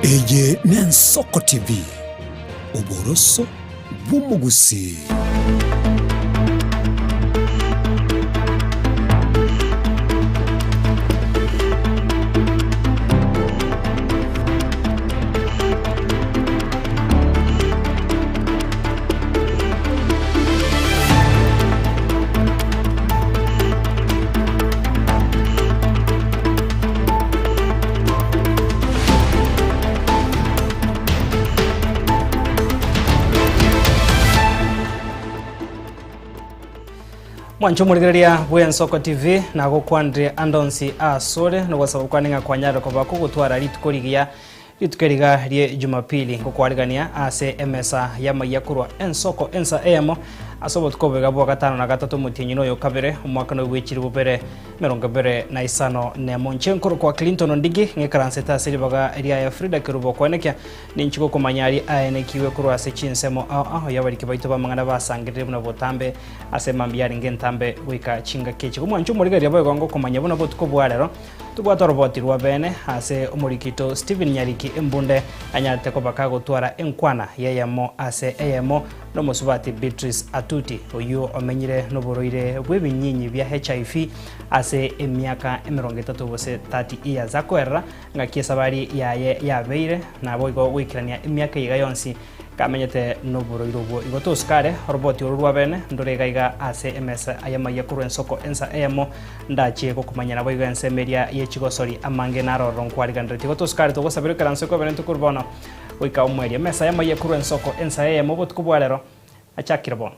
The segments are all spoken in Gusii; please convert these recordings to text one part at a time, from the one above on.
Eye n'Ensoko TV, oboroso bw'omogusii. Mwanche omorigereria bw'Ensoko TV nagokwanire ande onsi asore nogosaba kwane ng'a kwanyarire koba kogotwara rituko rigiya Rituko eriga rie Jumapili ngokwarigania ase emesa y'amayia korwa ensoko ensa eyemo ase obotuko oboiga bwa gatano na gatato omotienyi noyo kabere omwaka noyo bwe chilifu bibere emerongo ebere na isano nemo. Inche nkorokwa Clinton Ondigi ng'ekaransete ase ribaga riaye Frida Kerubo okoenekia ninchi gokomanya aria aenekiwe korwa ase chinsemo ao ao y'abariki baito b'amang'ana basangereire buna botambe ase mambia yarenge entambe goika chingaki echi. Komwancha omorigereria boigo ngokomanya buna botuko bwa rero Tobwate oroboti rwa bene ase omorikito Stephen Nyariki Embunde anyarete koba kagotwara enkwana y'eyemo ase eyemo nomosubati Beatrice Atuti oyio omenyire noborwaire bw'ebinyinyi bia HIV ase emiaka emerongo etato gose 30 years akoerera ngaki esabari yaye yabeire naboigo goikerania emiaka eyeiga yonsi Kamenyete noborwaire obwo. Igo tosike are, oroboti oro rwa bene ndore iga iga ase emesa y'amayia korwa ensoko ensa eyemo, ndachie gokomanya naboigo ensemo eria ye chigosori amange naro ororo nkwariganeretie. Igo tosike are togosabera ekaranso ekobere intwe korwa bono goika omoerio. Emesa y'amayia korwa ensoko ensa eyemo obotuko bwa rero achakire bono.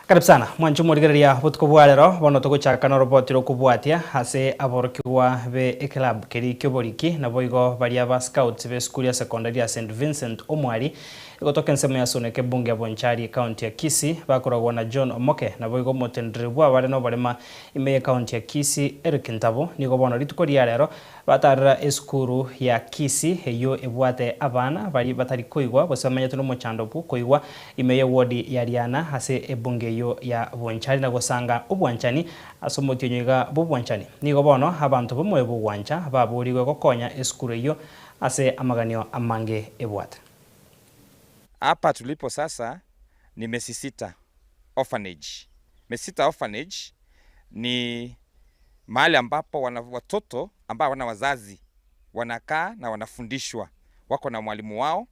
Karibu sana mwanche omorigereria botuko bwa rero bono togochaka noroboti rokobwatia ase aborokigwa be eclub keri kioboriki naboigo baria ba scouts be esukuru ya secondary ya St Vincent Omwari Egotoka ensemo ya Suneka ebunge ya Bonchari ecounty ya Kisii bakoragwa na John Omoke naboigo omoteneneri bw'abare noborema ime y'ecounty ya Kisii Eric Ntabo nigo bono rituko ria rero batarera esukuru ya Kisii eyio ebwate abana baria batari koigwa gose bamenyete nomochando bw'okoigwa ime y'ewodi ya Riana ase ebunge eyio ya Bonchari na gosanga obwanchani ase omotienyi iga bw'obwanchani. Nigo bono abanto b'omoyo bw'ogwancha baborigwe gokonya esukuru eyio ase amaganio amange ebwate. Hapa tulipo sasa ni Mesisita Orphanage. Mesisita Orphanage ni mahali ambapo wana watoto ambao hawana wazazi wanakaa na wanafundishwa, wako na mwalimu wao,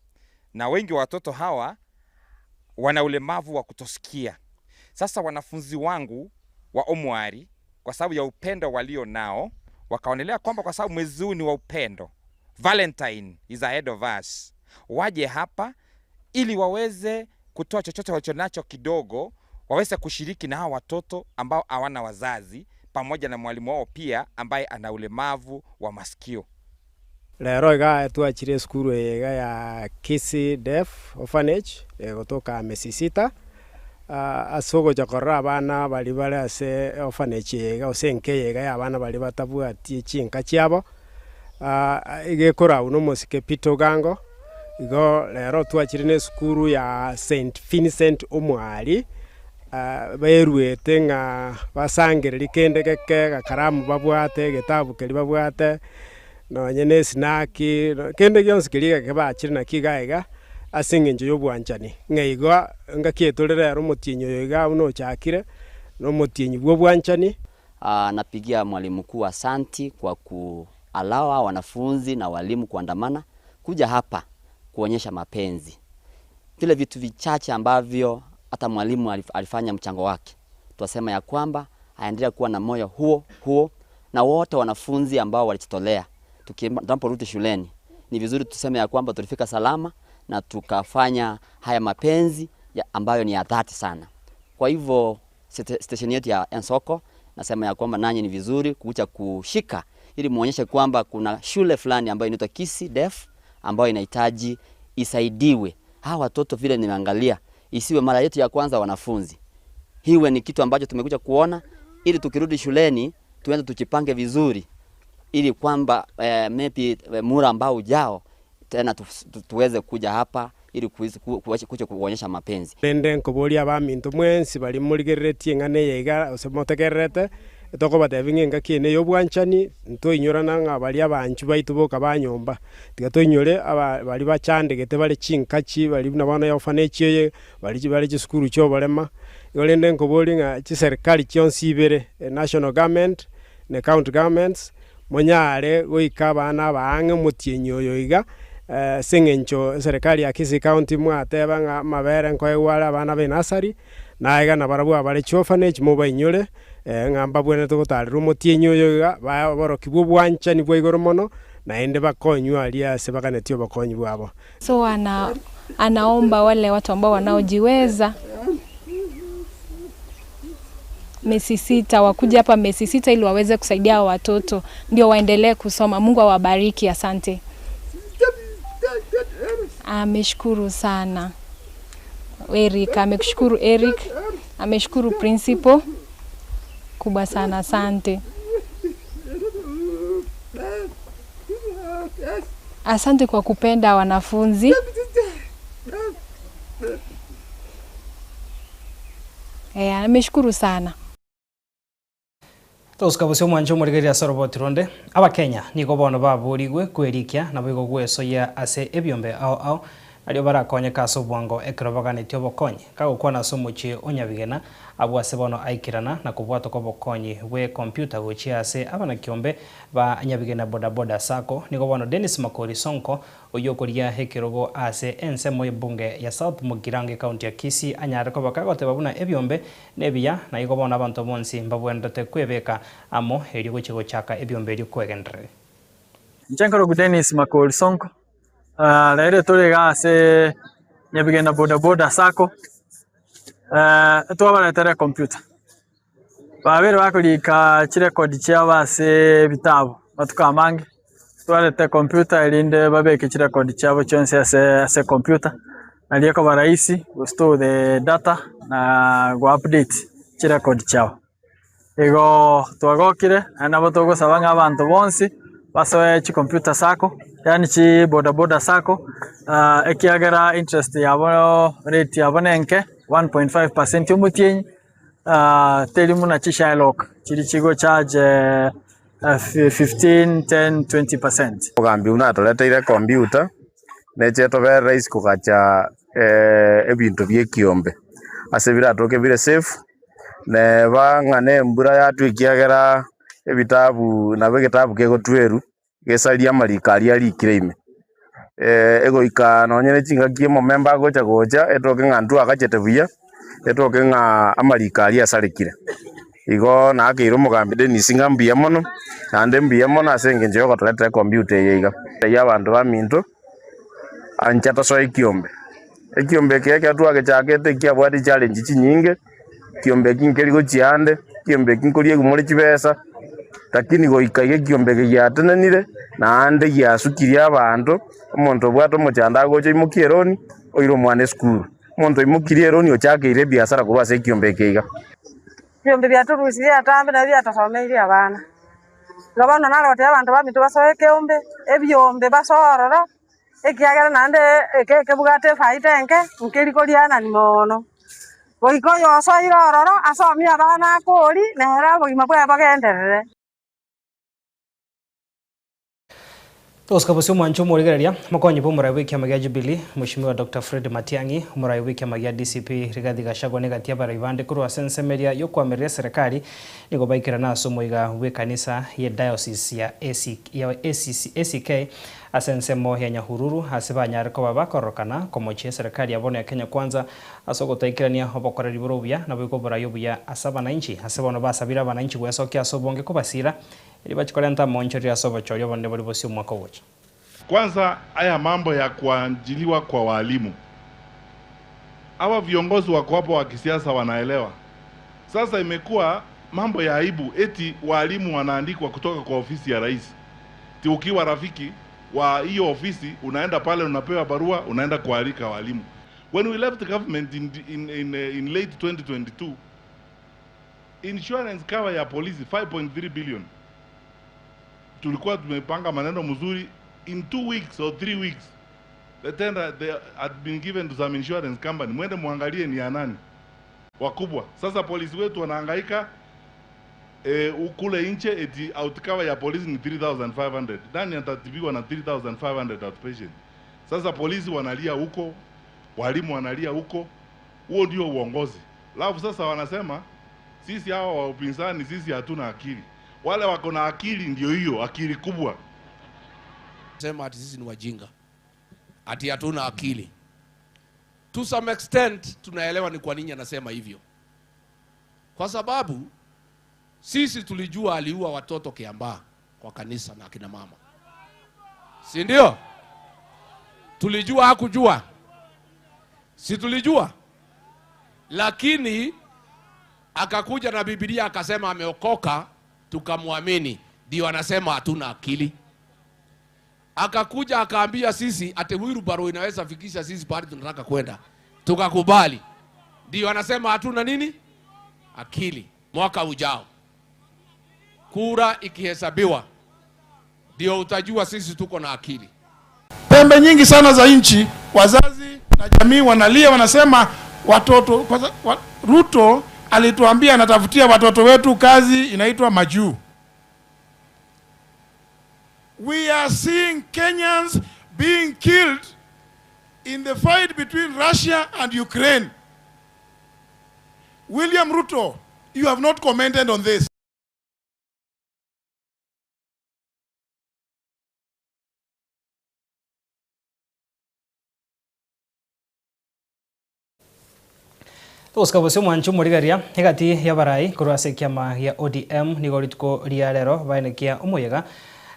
na wengi wa watoto hawa wana ulemavu wa kutosikia. Sasa wanafunzi wangu wa Omwari, kwa sababu ya upendo walio nao, wakaonelea kwamba kwa sababu mwezi huu ni wa upendo, Valentine is ahead of us, waje hapa ili waweze kutoa chochote walichonacho kidogo, waweze kushiriki na hawa watoto ambao hawana wazazi, pamoja na mwalimu wao pia ambaye ana ulemavu wa masikio. Rero iga twachire esukuru eye iga ya Kisii Deaf Orphanage egotoka Mesisita, ase ogocha korora abana baria bare ase orphanage eye iga gose enka eye iga ya abana baria batabwati chinka chiabo. Iga ekorau na omosike Peter Ogango, igo rero twachire na esukuru ya Saint Vincent Omwari, beruete ng'a basangererie kende geke gakaramu babwate, egetabu keria babwate, nonye na esnaki, kende gionsi keria geke bachire nakio iga iga, ase eng'encho ya obwanchani. Ng'a igo engaki eye tore rero omotienyi oyo iga buna ochakire, na omotienyi bwa obwanchani. Napigia mwalimu mkuu asanti kwa ku allow hawa wanafunzi na walimu kuandamana kuja hapa kuonyesha mapenzi. Vile vitu vichache ambavyo hata mwalimu alifanya mchango wake, twasema ya kwamba aendelee kuwa na moyo huo huo, na wote wanafunzi ambao walijitolea, tunaporudi shuleni ni vizuri tuseme ya kwamba tulifika salama na tukafanya haya mapenzi ya ambayo ni ya dhati sana. Kwa hivyo station yetu ya Ensoko nasema ya kwamba nanyi ni vizuri kuja kushika ili muonyeshe kwamba kuna shule fulani ambayo inaitwa Kisii Deaf ambayo inahitaji isaidiwe. Hawa watoto vile nimeangalia, isiwe mara yetu ya kwanza wanafunzi, hiwe ni kitu ambacho tumekuja kuona, ili tukirudi shuleni tuende tujipange vizuri, ili kwamba maybe muda ambao ujao tena tuweze kuja hapa ili kuja kuonyesha mapenzi. Rende nkoboria abaminto mwensi baria morigereretie eng'ana eye iga, gose motegererete, tokobatebia ng'a engaki eye neye obwanchani, ntoinyorana ng'a baria abanchwa baito boka ba nyomba, tiga toinyore aba baria bachandegete bare chinkachi baria buna bono orphanage eye, baria bare chisukuru chia oborema. Igo rende nkoboria ng'a chiserikali chionsi ibere, national government na county governments, Monyare goika abana aba ang'e omotienyi oyo iga, ase engencho eserekari ya Kisii County mwateba ng'a amabere nkoegwa are abana b'enasari, na iga nabarabwo abare chiorphanage mobainyore, ng'a mbabwenerete gotaarerwa omotienyi oyo iga, bae oborokigwa obwanchani bwa igoro mono, naende bakonywe aria ase baganetie obokonyi bwabo. So ana, anaomba wale watu ambao wanaojiweza Mesisita wakuja hapa Mesisita ili waweze kusaidia hao watoto ndio waendelee kusoma. Mungu awabariki, asante. Ameshukuru sana Eric, amekushukuru Eric, ameshukuru principal kubwa sana, asante. Asante kwa kupenda wanafunzi. Eh, ameshukuru sana. Togosuka bosio omwancho omorigereria ase oroboti ronde, Abakenya nigo bono baborigwe kwerikia naboigo gwesoyia ase ebiombe ao ao nario barakonyeke ase obwango ekero baganetie obokonyi. Kagokwana ase omochie o Nyabigena abwo ase bono aikerana na kobwatwa kw'obokonyi bwe computer gochia ase abanakiombe ba Nyabigena Bodaboda Sacco nigo bono Dennis Makori Sonko Oyio okoria ekerogo ase ensemo y'ebunge ya South Mugirango ecounty ya Kisii anyare koba kagoteba buna ebiombe nebiya na igo bono abanto bonsi mbabwenerete kwebeka amo erio gochia gochaka ebiombe erio kwegendereri. Inche nkorokwa Dennis Makori Sonko, rero tore iga ase Nyabigena Boda Boda Sacco, twabaretera ecomputer. Babere bakorika chirekodi chiabo ase ebitabu amatuko amange, twarete computer erinde babeke chirekodi chiabo chionsi ase ase ecomputer, nario ekoba rahisi go store the data na go update chirekodi chiabo. Igo twagokire naende nabo togosaba ng'a abanto bonsi basoe chicomputer sacco, yaani chibodaboda sacco, ekiagera interest yabo rate yabo nenke 1.5 percent omotienyi. Teri buna chishylock chiria chigocharge 15, 10, 20%. Omogambi buna atoreteire ecomputer, neche etobere rahisi kogacha ebinto bia ekiombe, ase biratoke bire safe, neba ng'a na embura yatwa ekiagera ebitabu nabo egetabu kegotwerwa, gesarie amariko aria arikire ime. Egoika nonye ne chingaki omomemba agocha gocha, etoke ng'a intwe agachete buya, etoke ng'a amariko aria asarekire. Igo nakeire omogambi Dennis ng'a mbuya mono, naende mbuya mono ase engencho ya ogotoretera ecomputer eye iga. Eyio abanto baminto, ancha tosoe ekiombe. Ekiombe eke ekero twagechakete ekiabwate challenge chinyinge, Ekiombe eki nkeri gochia ande, ekiombe eki nkoriegwa more chibesa, lakini goika iga ekiombe eke giatenenire, naende giasukirie abanto, omonto obwate omochando agocha oimokie eroni, oire omwana esukuru. Omonto oimokirie eroni ochakeire ebiasara korwa ase ekiombe eke iga. Ebiombe biatorusirie atambe nabio biatosomeirie abana. Igo bono nare gotebia abanto baminto basoe ekeombe, ebiombe basoe ororo, ekiagera naende eke ekebwate efaida enke, nkeri korianani mono. Goika oyosoire ororo asomie abana akori, nere obogima bwaye bogenderere. Togosuka bosio omwancho omorigereria, mokonyi bw'omorai bw'ekiama gia Jubilee, Mweshimiwa Doctor Fred Matiang'i, omorai bw'ekiama gia DCP Rigathi Gachagua na egati y'abarai bande korwa ase ensemo eria y'okoamerera eserekari nigo baikerana ase omoiga bw'ekanisa ye Diocese ya ACK ase ensemo ya Nyahururu ase banyare koba bakororokana komochia eserekari ya bono ya Kenya Kwanza Ase ogotaikerania obokoreri bore obuya, naboigo oborai obuya ase abananchi, ase bono basabire abananchi gwesokia ase obonge kobasiira, erio bachie korenta amaonchorerio ase obochori obonene bore bosio omwaka ogocha. Kwanza haya mambo ya kuajiliwa kwa walimu, hawa viongozi wako hapo wa kisiasa wanaelewa. Sasa imekuwa mambo ya aibu eti walimu wanaandikwa kutoka kwa ofisi ya rais. Ti ukiwa rafiki wa hiyo ofisi unaenda pale unapewa barua unaenda kualika walimu. When we left the government in late 2022, insurance cover ya polisi 5.3 billion. Tulikuwa tumepanga maneno mzuri in 2 weeks or 3 weeks. The tender they had been given to some insurance company. Mwende muangalie ni ya nani wakubwa. Sasa polisi wetu wanahangaika e, kule nje eti outcover ya polisi ni 3500. Nani atatibiwa na 3500 outpatient? Sasa polisi wanalia huko, walimu wanalia huko. Huo ndio uongozi. Alafu sasa wanasema sisi hawa wa upinzani sisi hatuna akili. Wale wako na akili ndio hiyo akili kubwa. Sema ati sisi ni wajinga, ati hatuna akili. To some extent tunaelewa ni kwa nini anasema hivyo, kwa sababu sisi tulijua aliua watoto Kiambaa kwa kanisa na akina mama, si ndio? Tulijua hakujua, si tulijua? Lakini akakuja na Biblia akasema ameokoka, tukamwamini, ndio anasema hatuna akili. Akakuja akaambia sisi ati wheelbarrow inaweza fikisha sisi pahali tunataka kwenda, tukakubali, ndio anasema hatuna nini akili. Mwaka ujao kura ikihesabiwa, ndio utajua sisi tuko na akili. Pembe nyingi sana za nchi, wazazi na jamii wanalia, wanasema watoto kwa, wa, Ruto alituambia anatafutia watoto wetu kazi inaitwa majuu. We are seeing Kenyans being killed in the fight between Russia and Ukraine. William Ruto, you have not commented on this. Togosika bosio omwancho omorigereria egati ya abarai korwa ase ekiama gia ODM nigo rituko ria rero baenekia omoyega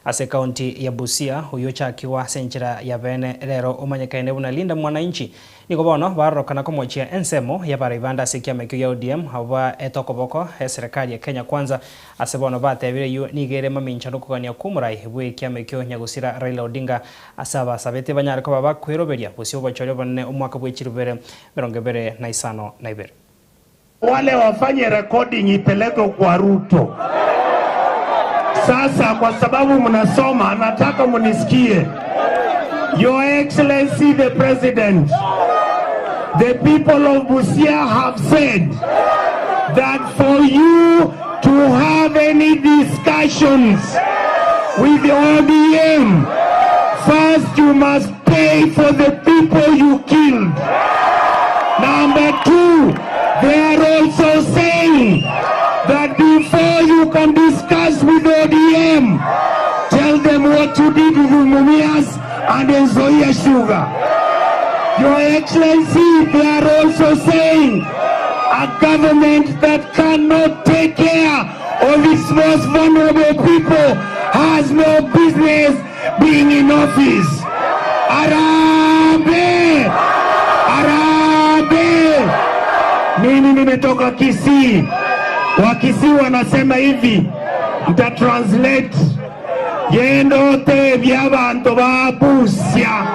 ase county ya Busia oyo ochakiwa ase enchera ya bene rero omanyekaine buna Linda Mwananchi nigo bono barorokana komochia ensemo ya abarai bande ase ekiama ekio gia ODM abo baete okoboko eserikali ya Kenya Kwanza ase bono batebire eywo nigo ere mamincha na okogania kwa omorai bwa ekiama ekio nyagosira Raila Odinga ase abasabete banyare koba bakweroberia bosio obochori obonene omwaka bwa echirubere emerongo ebere na isano na ibere. Wale wafanye recording ipelekwe kwa Ruto. Sasa kwa sababu mnasoma, nataka mnisikie. Your Excellency the President, the people of Busia have said that for you to have any discussions with the ODM, first you must pay for the people you killed. Number two, they are also saying that before you can discuss with ODM, tell them what you did with Mumias and Nzoia Sugar. Your Excellency, they are also saying a government that cannot take care of its most vulnerable people has no business being in office. Harambee! Harambee! Mimi nimetoka Kisii. Wakisii wanasema hivi, nita translate yendo tebia abantu ba Busia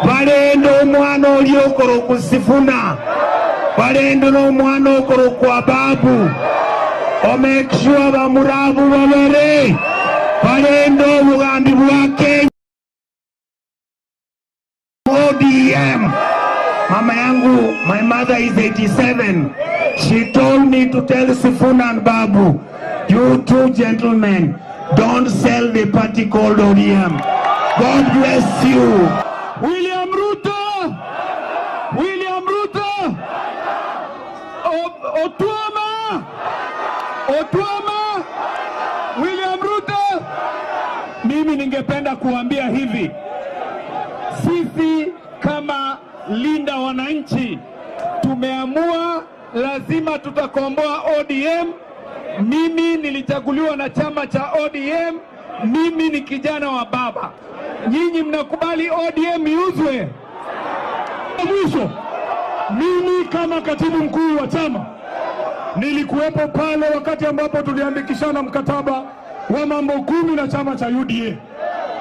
balenda omwana oli okola okusifuna balenda n'omwana okola kwa babu omake sure bamurabu babere balenda obugambi bwa Kenya ODM. Mama yangu, my mother is 87. She told me to tell Sifuna and Babu, you two gentlemen, don't sell the party called ODM. God bless you. William Ruto! William Ruto! Otuoma! Otuoma! William Ruto! Mimi ningependa kuambia hivi, sisi kama Linda Wananchi tumeamua lazima tutakomboa ODM. Mimi nilichaguliwa na chama cha ODM, mimi ni kijana wa baba. Nyinyi mnakubali ODM iuzwe? Mwisho, mimi kama katibu mkuu wa chama nilikuwepo pale wakati ambapo tuliandikishana mkataba wa mambo 10 na chama cha UDA.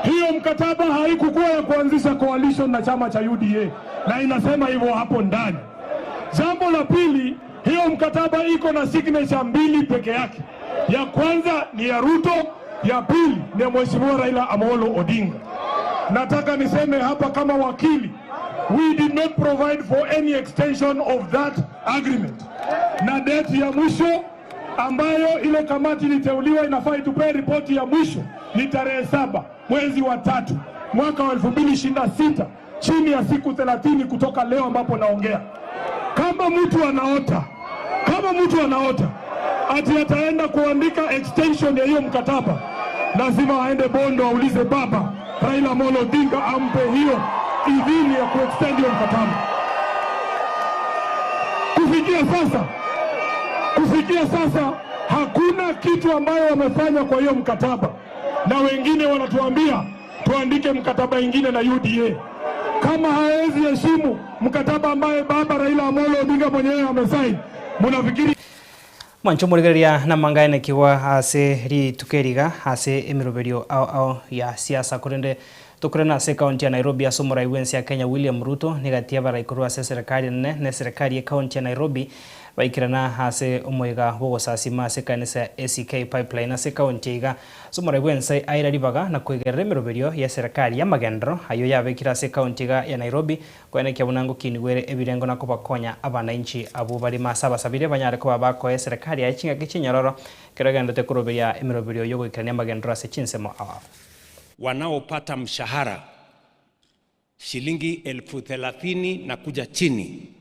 Hiyo mkataba haikukuwa ya kuanzisha coalition na chama cha UDA, na inasema hivyo hapo ndani. Jambo la pili, hiyo mkataba iko na signature 2 peke yake. Ya kwanza ni ya Ruto, ya pili ni ya Mheshimiwa Raila Amolo Odinga. Nataka niseme hapa kama wakili, we did not provide for any extension of that agreement. Na date ya mwisho ambayo ile kamati iliteuliwa inafaa itupee ripoti ya mwisho ni tarehe 7 mwezi wa 3 mwaka wa 2026, chini ya siku 30 kutoka leo ambapo naongea. Kama mtu anaota, kama mtu anaota ati ataenda kuandika extension ya hiyo mkataba, lazima aende Bondo aulize baba Raila Amolo Odinga ampe hiyo idhini ya kuextend hiyo mkataba. Kufikia sasa hakuna kitu ambayo wamefanya kwa hiyo mkataba, na wengine wanatuambia tuandike mkataba ingine na UDA. Kama hawezi heshimu mkataba ambaye baba Raila Amolo Odinga mwenyewe amesaini, mnafikiri Mwanche omorigereria namangaenekigwa ase rituko eriga ase emeroberio ao ao ya siasa korende tokorana ase ekaunti ya Nairobi ase omorai bw'ense ya Kenya William Ruto nigatia abarai korwa ase eserekari enene na eserekari y'ekaunti ya Nairobi baikerana ase omoyega bw'ogosasima ase ekanisa ya ACK Pipeline ase ekaunti eiga ase omorai bw'ense aira ribaga na koigerera emeroberio y'eserekari y'amagenderero ayio yabekire ase ekaunti iga ya Nairobi Koenekia buna ngokinigwa ere ebirengo na kobakonya abanainchi abwo barimo ase abasabire banyare koba bakoa eserekari yaye chingaki chinyororo, ekero egendererete koroberia emeroberio y'ogoikerania amagenderero ase chinsemo ao. Wanaopata mshahara shilingi elfu thelathini na kuja chini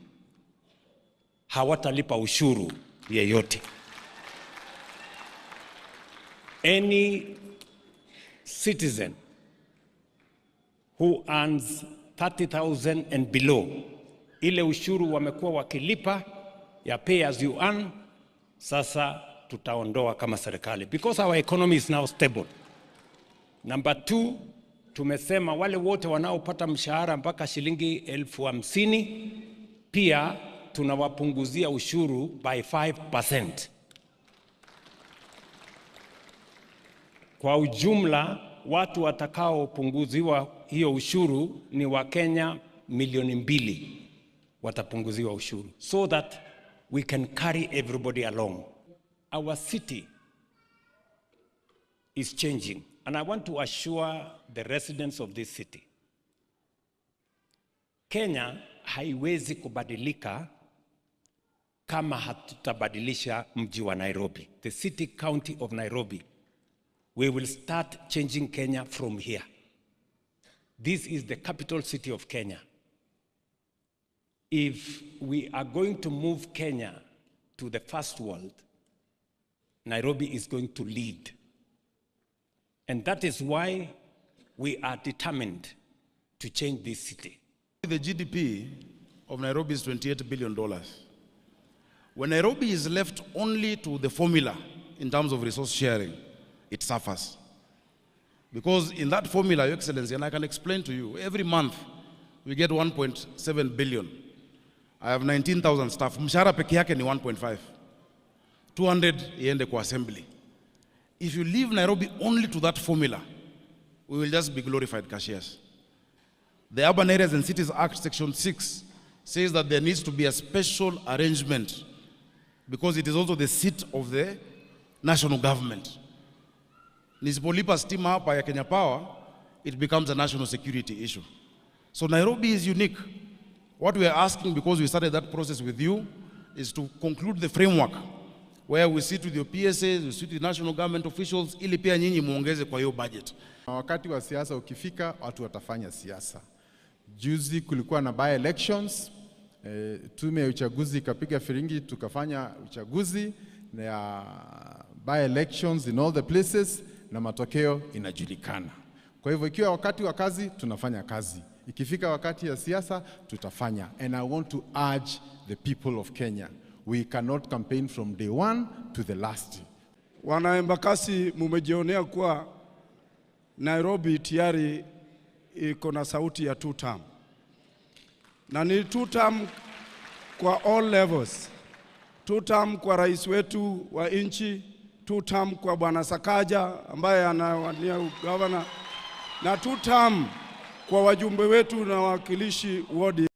hawatalipa ushuru yeyote. Any citizen who earns 30,000 and below, ile ushuru wamekuwa wakilipa ya pay as you earn, sasa tutaondoa kama serikali because our economy is now stable. Number 2, tumesema wale wote wanaopata mshahara mpaka shilingi 50,000 pia tunawapunguzia ushuru by 5%. Kwa ujumla watu watakaopunguziwa hiyo ushuru ni Wakenya milioni 2 watapunguziwa ushuru, so that we can carry everybody along. Our city is changing and I want to assure the residents of this city, Kenya haiwezi kubadilika kama hatutabadilisha mji wa Nairobi, the city county of Nairobi. We will start changing Kenya from here. This is the capital city of Kenya. If we are going to move Kenya to the first world, Nairobi is going to lead. And that is why we are determined to change this city. The GDP of Nairobi is $28 billion. When Nairobi is left only to the formula in terms of resource sharing, it suffers. Because in that formula, Your Excellency, and I can explain to you, every month we get 1.7 billion. I have 19,000 staff. Mshahara peke yake ni 1.5. 200 iende kwa assembly. If you leave Nairobi only to that formula, we will just be glorified cashiers. The Urban Areas and Cities Act, Section 6, says that there needs to be a special arrangement because it is also the seat of the national government. Nisipolipa stima hapa ya Kenya Power, it becomes a national security issue. So Nairobi is unique. What we are asking, because we started that process with you, is to conclude the framework where we sit with your PSAs, we sit with national government officials, ili pia nyinyi muongeze kwa hiyo budget. Na wakati wa siasa ukifika, watu watafanya siasa. Juzi kulikuwa na by elections, tume ya uchaguzi ikapiga firingi, tukafanya uchaguzi ya by elections in all the places na matokeo inajulikana. Kwa hivyo ikiwa wakati wa kazi tunafanya kazi, ikifika wakati ya siasa tutafanya. And I want to urge the people of Kenya, we cannot campaign from day one to the last. Wana Embakasi, mumejionea kuwa Nairobi tayari iko na sauti ya two term, na ni two term kwa all levels. Two term kwa rais wetu wa nchi, two term kwa bwana Sakaja ambaye anawania ugavana, na two term kwa wajumbe wetu na wawakilishi wodi.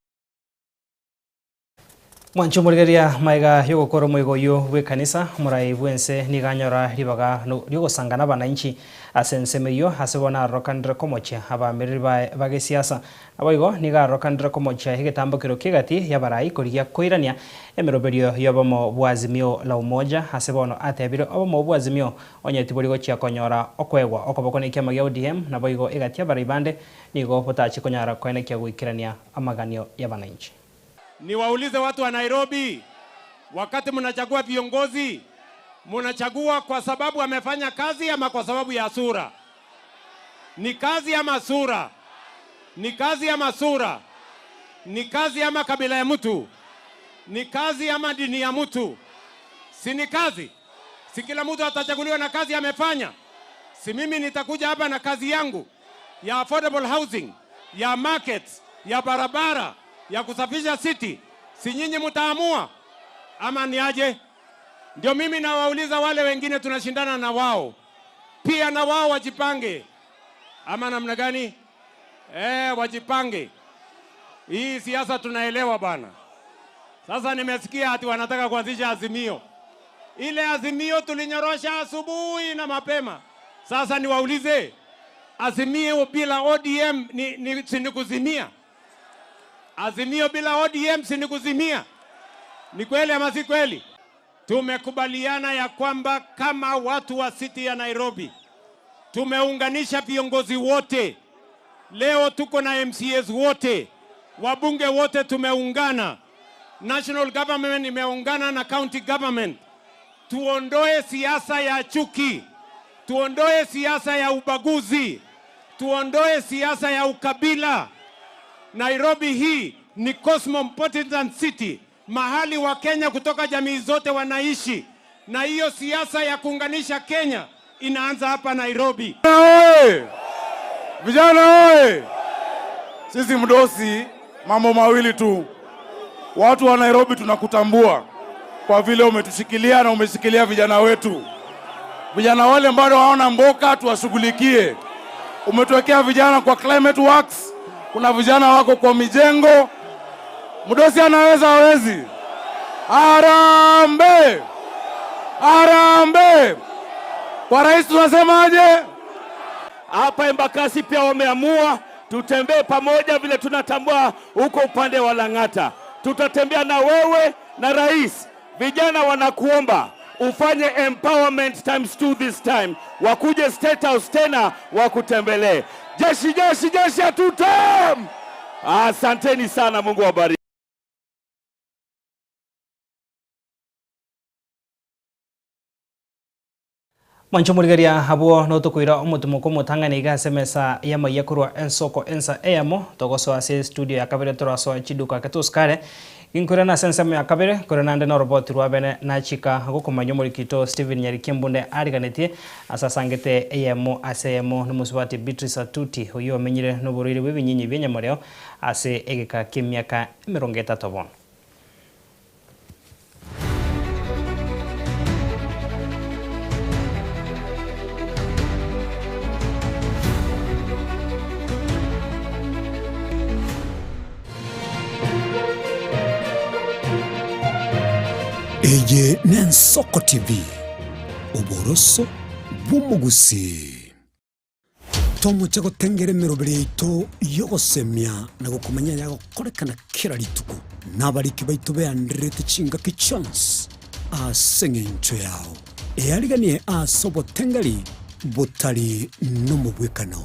Mwanche omorigereria magega y'ogokora omoigo oyio bw'ekanisa, omorai bw'ense nigo anyora ribaga ri'ogosanga nabananchi ase ensemo eyio, ase bono arorokanire komochia abaamereri baye ba gesiasa. Naboigo nigo arorokanire komochia egetambokero ki'egati y'abarai korigia koirania emeroberio y'obomo bw'Azimio la Umoja, ase bono atebire obomo bw'Azimio onye tibori gochia konyora okoegwa okoboko nekiama gia ODM, naboigo egati y'abarai bande nigo botachi konyara koenekia goikerania amaganio y'abananchi. Niwaulize watu wa Nairobi, wakati mnachagua viongozi, mnachagua kwa sababu amefanya kazi ama kwa sababu ya sura? Ni kazi ama sura? Ni kazi ama sura? Ni kazi ama kabila ya mtu? Ni kazi ama dini ya mtu? Si ni kazi? Si kila mtu atachaguliwa na kazi amefanya? Si mimi nitakuja hapa na kazi yangu ya affordable housing, ya markets, ya barabara, ya kusafisha city. Si nyinyi mtaamua ama ni aje? Ndio mimi nawauliza wale wengine tunashindana na wao, pia na wao wajipange, ama namna gani? Eh, wajipange. Hii siasa tunaelewa bana. Sasa nimesikia ati wanataka kuanzisha azimio. Ile azimio tulinyorosha asubuhi na mapema. Sasa niwaulize, azimio bila ODM ni, ni, si ni kuzimia? Azimio bila ODM si ni kuzimia? Ni kweli ama si kweli? Tumekubaliana ya kwamba kama watu wa city ya Nairobi tumeunganisha viongozi wote. Leo tuko na MCAs wote, wabunge wote tumeungana, national government imeungana na county government. Tuondoe siasa ya chuki, tuondoe siasa ya ubaguzi, tuondoe siasa ya ukabila. Nairobi hii ni cosmopolitan city, mahali wa Kenya kutoka jamii zote wanaishi, na hiyo siasa ya kuunganisha Kenya inaanza hapa Nairobi. Oye! Vijana oye! Sisi mdosi, mambo mawili tu. Watu wa Nairobi tunakutambua kwa vile umetushikilia na umeshikilia vijana wetu. Vijana wale bado hawana mboka, tuwashughulikie. Umetuwekea vijana kwa climate works, kuna vijana wako kwa mijengo. Mdosi anaweza hawezi? Harambee! Harambee! Kwa rais tunasemaje? Hapa Embakasi pia wameamua tutembee pamoja, vile tunatambua huko upande wa Lang'ata. Tutatembea na wewe na rais. Vijana wanakuomba ufanye empowerment times two this time, wakuje State House tena wakutembelee. Jeshi, jeshi, jeshi ya tutam! Asanteni sana, Mungu awabariki. Mwanche omorigeria abwo notokoira omotimoko omotang'ani iga ase emesa y'amaiya korwa ensoko ensa eyemo, togosoa ase estudio ya kabere torasoe chiduka ake tosikare. Ginkoirana ase ensemo ya kabere, korende naende noroboti rwa bene nachika gokomanya omorikito Stephen Nyariki Embunde ariganetie ase asangete eyemo ase eyemo nomosubati Beatrice Atuti oyio omenyire noborwaire bw'ebinyinyi bi'enyamoreo ase egeka ki'emiaka emerongo etato bono. Eye n'Ensoko TV, oboroso bw'omogusii. Tomoche gotengera emeroberi yaito y'ogosemia na gokomanya ayagokorekana kera rituko, na abariki baito beandererete chingaki chionsi ase engencho yao. Eariganie ase obotengeri botari nomobwekano.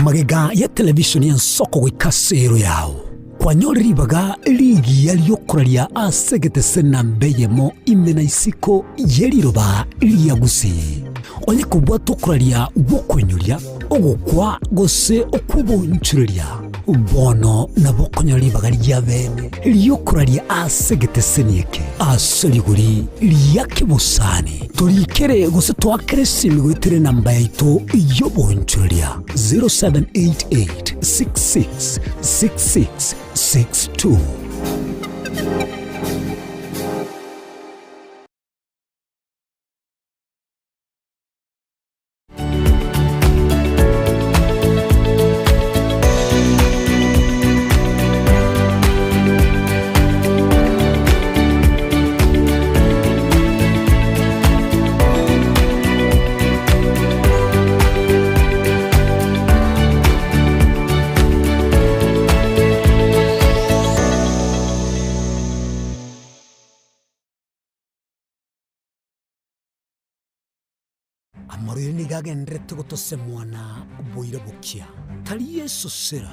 Magega ya televishoni y'ensoko goika ase ero yao, kwanyorire ribaga rigiya ri'okoraria ase egetese namba eyemo ime na isiko ye riroba ria Gusii. Onye kobwata okoraria gw'okoinyoria, ogokwa gose okw'obonchoreria, bono nabo okonyora ribaga ri'abeene ri'okoraria ase egeteseni eke ase rigori ria kebosani. Torikere gose toakere esimi goetera enamba yaito y'obonchoreria 0788 66 66 62. Amarwaire nigo agendererete gotosemwa na boira bokia, tari esosera,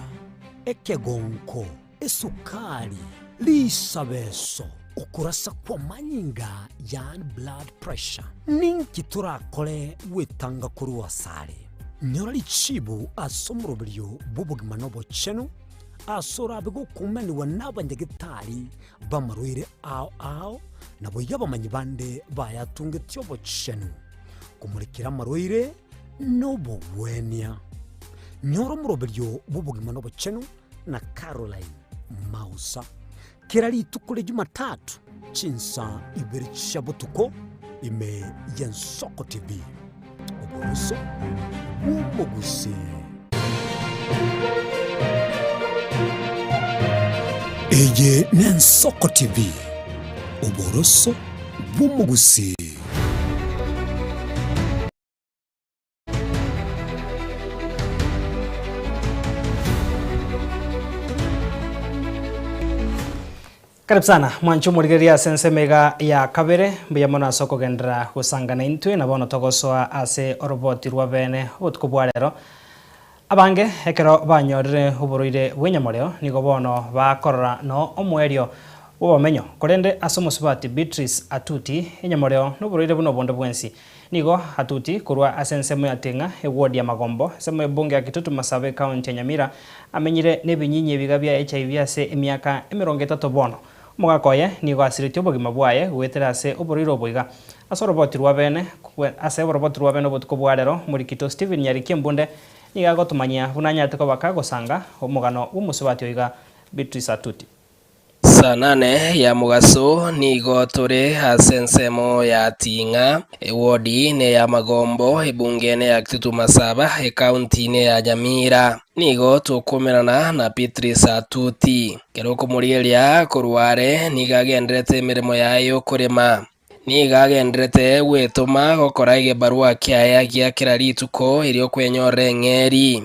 ekegonko, esukari, risabeso, okorasa kw'amanyinga yaani blood pressure. Ninki torakore gwetanga korwa asare? Nyora richibu ase omoroberio bw'obogima na obochenu, ase orabe gokumanigwa nabanyagetari b'amarwaire ao ao, naboigo abamanyi bande bayatungetie obochenu, komorekera amarwaire nobogwenia. Nyora omoroberio bw'obogima na obochenu na Caroline Mausa kera rituko ria Jumatatu chinsa ibere chia botuko ime y'Ensoko TV. Oboroso bw'omogusii. Eye n'Ensoko TV, oboroso bw'omogusii. Karibu sana mwanche omorigereria ase ensemo iga ya kabere, mbuya mono ase okogenderera gosangana intwe, na bono togosoa ase oroboti rwa bene obotuko bwa rero. Abange ekero banyorire oborwaire bw'enyamoreo nigo bono bakorora no omoerio bw'obomenyo, korende ase omosubati Beatrice Atuti enyamoreo noborwaire buna obonde bwensi. Nigo Atuti korwa ase ensemo ya Ting'a, eward ya Magombo, ensemo y'ebunge ya Kitutu Masaba ecounty ya Nyamira, amenyire nebinyinyi ebiga bia HIV ase emiaka emerongo etato bono. Omogaka oye nigo asiretie obogima bwaye goetera ase oborwaire obo iga. Ase oroboti rwa bene ase oroboti rwa bene obotuko bwa rero, Omorikito Stephen Nyariki Embunde nigo agotomanyia buna anyarete koba kagosanga omogano bw'omosubati oiga Beatrice Atuti. Saa nane ya mogaso nigo tore ase ensemo ya Ting'a, ewodi neya Magombo, ebunge neya Kitutu Masaba, ekaunti neya Nyamira. Nigo tokomerana na Beatrice Atuti. Kero okomorigereria korwa are nigo agendererete emeremo yaye y'okorema. Nigo agendererete gwetoma gokora egebarua kiaye gia kera rituko erio kwenyorera eng'eeri.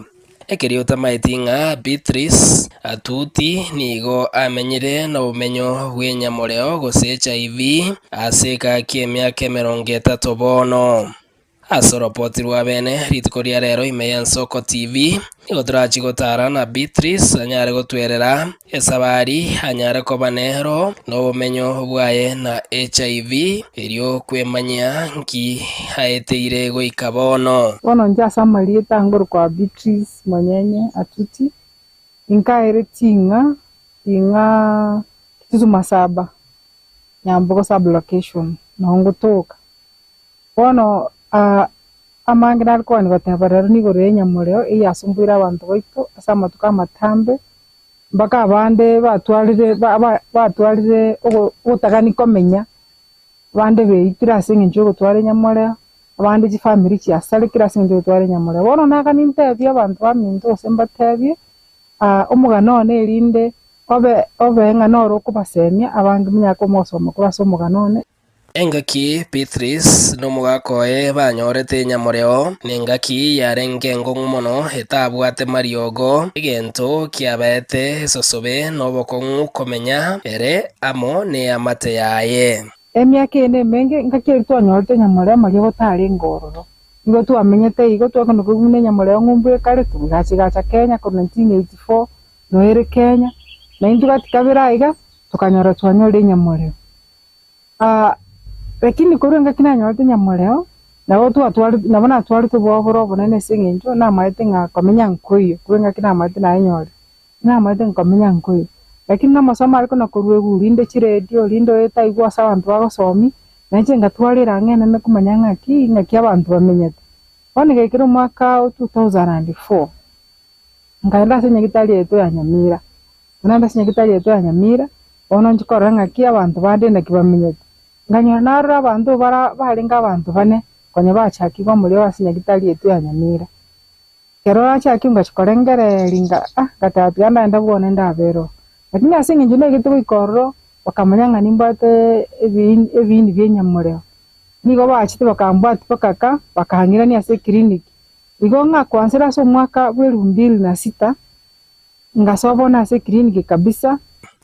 Ekeria otamaeti ng'a Beatrice Atuti nigo amenyire nobomenyo bw'enyamoreo gose HIV ase egaki emiaka emerongo etato bono. Ase oropoti rwa bene rituko ria rero ime y'Ensoko TV, nigo torachi gotara na Beatrice anyare gotwerera esabari anyare koba nero nobomenyo bwaye na HIV erio kwemanyia nki aeteire goika bono. Bono inche ase amarieta ngorokwa Beatrice Monyenye Atuti, inkaere ting'a ting'a Kitutu Masaba, Nyambogo sub-location, noo ngotoka. Bono amange nare kogania goteba rero nigoro y'enyamoreo eyasumbuire abanto baito ase amatuko amatambe, mpaka abande batwarire batwarire ogotagani komenya, abande beitire ase eng'encho yogotwara enyamoreo, abande chifamiri chiasarekire ase eng'encho yogotwara enyamoreo. Bono nagani ntebie abanto baminto gose mbatebie omogano one erinde obe obe ng'a noro okobasemia abange monyare komosoma korwa ase omogano one. Engaki Beatrice nomogaka oye banyorete enyamoreo, nengaki yarenge enkong'u mono etabwate mariogo, egento kiabaete esosobe nobokong'u komenya ere amo neamate yaye. Emiaka eye nemenge, engaki eria twanyorete enyamoreo amariogo tarenge ororo. Nigo twamenyete igo, twakenda koigwa buna enyamoreo ng'umbu ekare, togacha egacha Kenya korwa 1984, noyo ere Kenya, naintwe gati kabere aiga, tokanyora twanyorire enyamoreo. Lakini korwa engaki nanyorete nyamoreo, nabo twatwarete nabo natwarete obwaboro obonene ase eng'encho namaete ng'a komenya nkoiyo, korwa engaki namaete nayenyorire, namaete nkomenya nkoiyo. Lakini namasomo are kona korwa eguru, rinde chiredio, rinde oetaigwe ase abanto bagosomia, na inche ngatwara erang'o enene komanya ng'aki, ng'aki abanto bamenyete. Bono egaikera omwaka o 2004, nkaenda ase enyagitari yaito ya Nyamira, Buna ande ase nyagetari yaito ya Nyamira, bono inche korora ng'aki abanto bande naki bamenyete. Nkanyora narora abanto bara barenge abanto bane konya bachakigwe omorero ase nyagetari yaito ya Nyamira. Ekero nachakigwe ngachia korengereria nga ah ngateba tiga ndagende bwone ndabere oo. Lakini ase eng'encho naigete goika ororo, bakamanya ng'a nimbwate ebiini ebiini bia enyamoreo. Nigo bachete bakambwatia bakaka, bakang'irania ase eclinic. Igo ng'a kwansa ase omwaka bwa elfu mbili na sita, Ngasoa bono ase eclinic kabisa.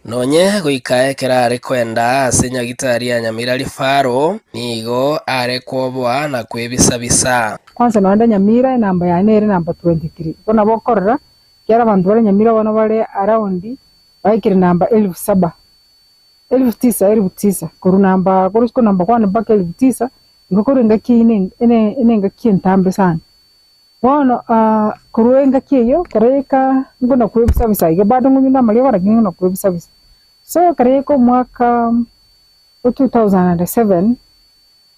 Nonye goika ekero are koenda ase nyagitari ya Nyamira Rifaro, nigo are kwoboa na kwebisa-bisa. Kwanza nonye nde Nyamira enamba yane ere namba 23, igo nabo okorora ekiagera abanto bare Nyamira bono bare around baikire namba elfu saba, elfu tisa elfu tisa, korwa namba korwa isiko namba one mpaka elfu tisa, igo korwa engaki eyio ne ene ene engaki entambe sana. Bono korwa engaki eyio, ekero yaika nkona kwebisa-bisa iga bado ng'onywa namariogo lakini nkona kwebisa-bisa. So ekero yaika omwaka o 2007,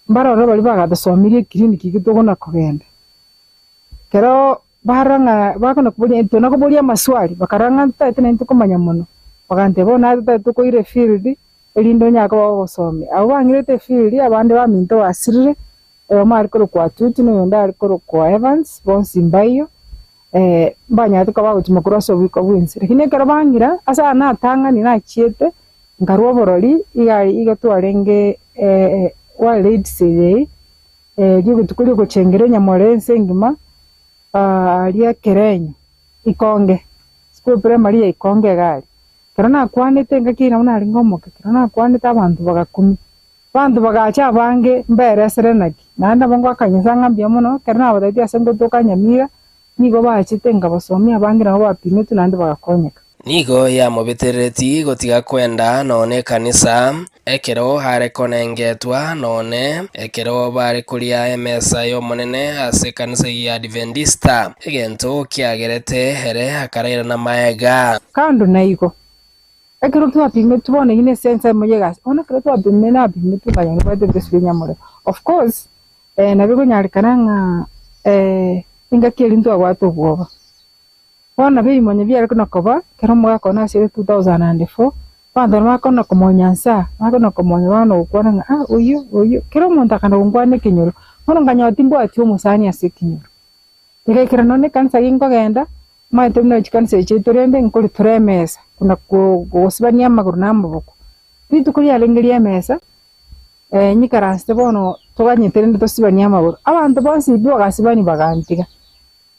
mbarore baria bagatosomirie eclinic eke tokona kogenda, ekero barora ng'a bakona koboria intwe nakoboria amaswali, bakarora ng'a ntotagete naintwe tokomanya mono, bagantebia bono naye totagete tokoira efield, erinde onyare koba ogosomia. Abwo bang'irete efield, abande baminto basirire, Oyomo are korokwa Atuti, na oyonde are korokwa Evans, bonsi mbaiyo, mbanyarete koba bagochima korwa ase oboiko bw'ense. Lakini ekero bang'ira, ase aya natang'ani nachiete, nkarwa oborori, iga iga twarenge World AIDS Day, rituko riogochengera enyamorero ense engima, aria Ekerenyo, Ikonge, school primary ya Ikonge iga aria. Ekero nakwanete engaki eyio nabo narenge omoke, ekero nakwanete abanto bagakumia. Abanto bagacha abange mberesere naki, naende nabo ngoaka Nyasae ng'a mbuya mono, ekero nabatebetie ase ngotoka Nyamira, nigo bachete nkabasomia abange nabo bapimetwe naende bagakonyeka. Nigo yamobeterereti gotiga kwenda nonye ekanisa, ekero are konengetwa nonye ekero bare koria emesa y'Omonene ase ekanisa ya Adventista, egento kiagerete ere akarairana magega. Kando naigo, Ekero twapimetwe bono eyio nese ensemo y'egasi, bono ekero twapimire napimetwe nkanyora nibwate ebireso bia nyamorero. Of course, nabo ekonyarekana ng'a engaki eria ntwabwate obwoba. Bono nabo ebimonyo biare kona koba, ekero omogaka one asire 2004, abanto baria bakona komonya nsa, bakona komonya bakona gokwana ng'a ah oyio oyio, kera omonto akana gonkwana ekenyoro, bono nkanyora timbwati omosani ase ekenyoro. Egaikera nonya ekanisa ginkogenda, omanyete buna chikanisa echi chiaito rende nkori tore emesa, buna gosibania amagoro na amaboko. Rituko riarenge ria emesa, nyikaransete bono toganyete rende tosibanie amagoro, abanto bonsi pi bagasibania bagantiga.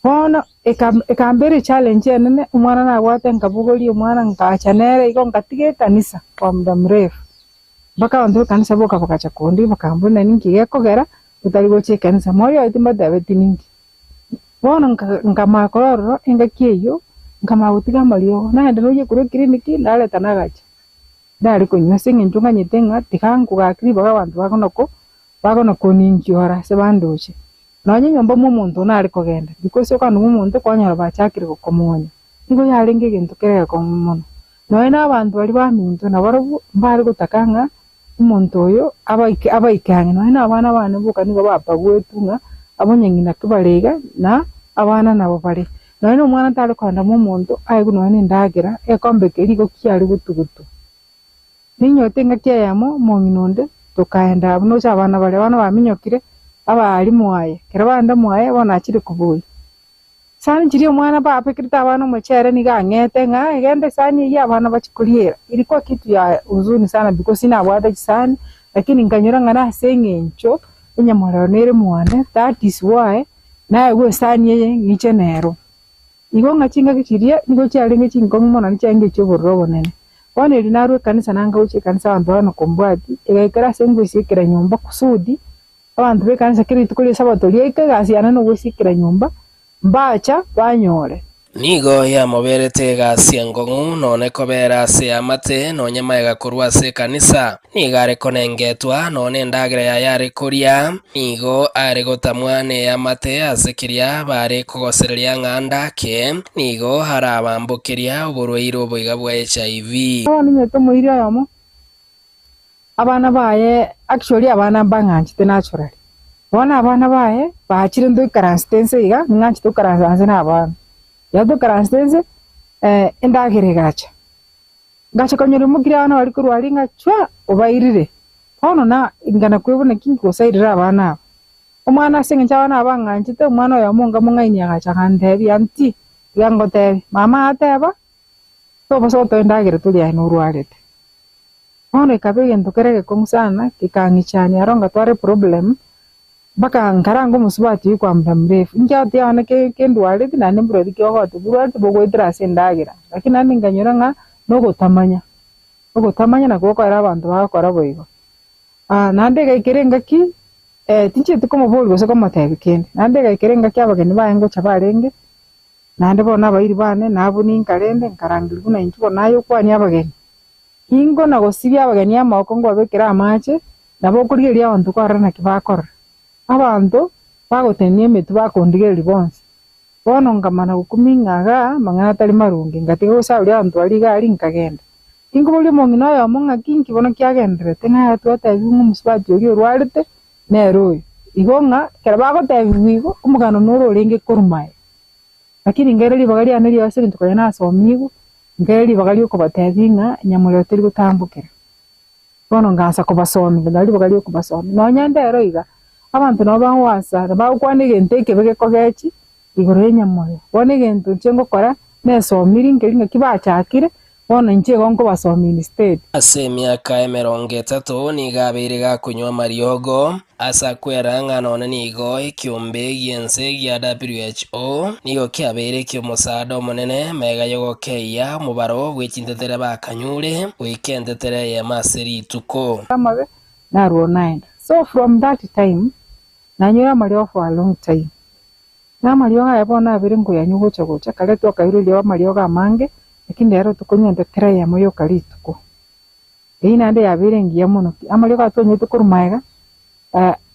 Bono eka- ekambera echallenge enene, omwana nabwate nkabogoria omwana nkacha nere igo nkatiga ekanisa kwa muda mrefu. Mpaka abanto b'ekanisa boka bagacha kondia bakamboria naki ninki gekogera otari gocha ekanisa. Moria oye timbatebetie ninki. Bono nka- nkamanya korwa ororo engaki eyio, nkamanya gotiga amariogo, nagenda noyia korwa eclinic nareta nagacha, ndare konywa ase eng'encho nganyete ng'a tiga nkogaki ribaga abanto bakona ko bakona koninkiora ase bandoche. Nonya nyomba mwa omonto nare kogenda, because okogenda mwa omonto kwanyora bachakire gokomonya, nigo yarenge egento kere egekong'u mono. Nonya na abanto baria baminto nabarobwo mbare gotaka ng'a omonto oyo abaike abaike ang'e, nonya na abana bane boka nigo bapaguetwe ng'a abonye ng'ina ki bare iga na abana nabo bare. Nonya na omwana tare kogenda mwa omonto aegwe nonya na endagera, egekombe keria igo kiare gotugutwa. Ninyote engaki eyemo omong'ina onde tokaenda abwo noche abana baria, abana baminyokire abaria mwaye, ekero baenda mwaye bono achire koboyia. Esani chiria omwana babekerete abana omochere nigo ang'ete ng'a genda esani eyio abana bachie koriera, ilikuwa kitu ya huzuni sana because nabwate chisani lakini nkanyora ng'a nase eng'encho enyamorero nere mwane that is why naegwa esani eye ng'iche nero. Igo ng'a chingaki chiria nigo chiarenge chinkong'u mono naende chiarenge echi'obororo obonene. Bono erio narwa ekanisa nanga gochia ekanisa abanto bagana kombwatia, egaikera ase ngoisiekera nyomba kusudi abanto b'ekanisa kera rituko ri'Esabato riaika egasi yane nogoisiekera nyomba, mbacha banyore. Nigo yamoberete egasi enkong'u nonye kobera ase eamate, nonye magega korwa ase ekanisa. Nigo are konengetwa, nonya endagera yaye are koria, nigo are gotamwa neamate ase keria bare kogosereria ng'a ndake, nigo arabambokeria oborwaire oboiga bwa HIV. Bono ninyete omoiri oyomo, abana baye actually abana mbang'anchete naturally. Bono abana baye bachire ntoikaransete inse iga, ning'anchete goikaransa inse na abana. Ekero toikaransete inse, endagera egacha. Ngacha konyora omokiri abana baria korwa aria ng'a chwa obairire. Bono na ingana kwebuna naki nkosairera abana aba. Omwana ase eng'encho abana aba bang'anchete, omwana oyomo onga mong'aini agacha agantebia, Aunty, tiga ngotebie, mama ateba, tobasa gotoa endagera toria aye norwarete. Bono ekaba egento kere egekong'u sana, gekang'ichania aro ngatwara eproblem, mpaka nkaranga omosubati oyio kwa muda mrefu. Inki agotebi abana ke kendwareti naende mborweti ki ogote, borwareti bogoetera ase endagera. Lakini naende nkanyora ng'a nogotamanya. Ogotamanya nakwo gokoera abanto bagokora boigo. Naende egaikera engaki, tinchieti komoboria gose komotebia kende, naende egaikera engaki abageni baye ngocha barenge, naende bono abairi bane nabwo ninkarende nkarangeria buna intwe bono naye okwanie abageni. Ingo na gosibia abageni amagoko nkobabekera amache, nabo okorigereria abanto kwarora naki bakorora. Abanto bagotenenia emetwe bakondigereria bonsi. Bono nkamana gokumia ng'a igaa amang'ana atari marunge, ngatiga gosaboria abanto baria iga aria nkagenda. Tinkoboria omong'ina oyomo ng'aki inki bono kiagendererete ng'a yaya twatebiwe ng'a omosubati oria orwarete nere oyo. Igo ng'a ekero bagotebiwa igo, omogano noro orenge korwa maye. Lakini nkaira ribaga riane rionsi ase eng'encho konya nasomigwe, nkaira ribaga riokobatebia ng'a nyamorero teri gotambokera. Bono ngansa kobasomia, nkanyora ribaga ri'okobasomia. Nonya ndero iga, abanto nabo bagoansa na bagokwana egento ekebe gekogechi igoro y'enyamorero. Bono egento inche ngokora, nesomiri nkeri ng'aki bachakire, bono inche igo nkobasomia instead. Ase emiaka emerongo etato nigo abeire gakonywa amariogo, Ase akwera ng'a nonya nigo ekiombe gi'ense gia WHO nigo kiabeire eki'omosaada omonene magega y'ogokeyia omobaro bwe chintetere bakanyure goika entetere eyemo ase rituko. Amabe narwo naenda. So from that time nanyure amariogo for a long time. Na amariogo aya bono abere nkoyanywa gocha gocha, kare twakairwe eriogo amariogo amange, lakini rero tokonywa entetere eyemo yoka rituko. Eyio naende yabeire engiya mono pi. Amariogo aya twanyete korwa magega,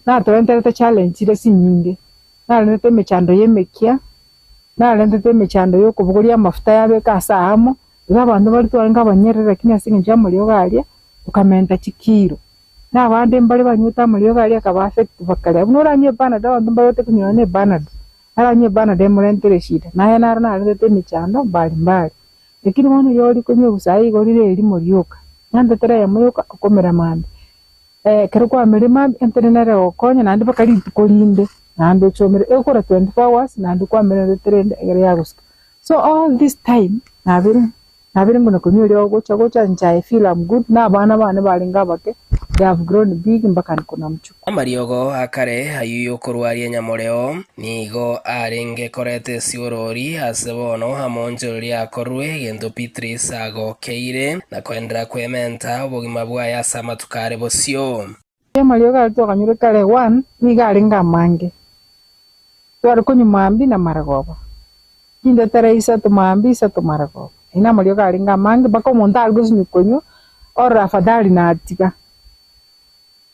natorenterete challenge chire chinyinge, narentete emechando ya emekia, narentete emechando ya okobogoria amafuta yabeka ase aamo, igo abanto baria twarenge abanyerere lakini ase eng'encho ya amariogo aria, tokamenta chikiro. Na abande mbare banywete amariogo aria akaba affect bakaria. Buna oranywe epanadol abanto mbarwete konywa nonye na epanadol, aranywe epanadol emorentere eshida. Naye naro narentete emechando mbali mbali. Lakini bono rirorio rikonywa ebusaa igo rire erimo rioka, nyantetere eyemo yoka okomera mambia. Ekero kwamerire mambia entere nere egokonya naende mpaka rituko rinde naende ochomere, egokora 24 hours naende kwamera entetere ende egere yagosika. So all this time nabere nabere ngona konywa eriogo gocha gocha inche I feel am good na abana bane barenge abake they have grown big mpaka niko na mchukuu. Amariogo a kare ayio y'okorwaria enyamoreo nigo arenge koreta esiorori ase bono amoonchoreria akorwe egento Beatrice agokeire na koenderera kwementa obogima bwaye ase amatuko are bosio. Amariogo aria twakanyure kare one nigo arenge amange, tware konywa mambia na maragoba, chintetera isato mambia isato maragoba, ayio namariogo arenge amange mpaka omonto are gosinywa konywa orora afadhali natiga.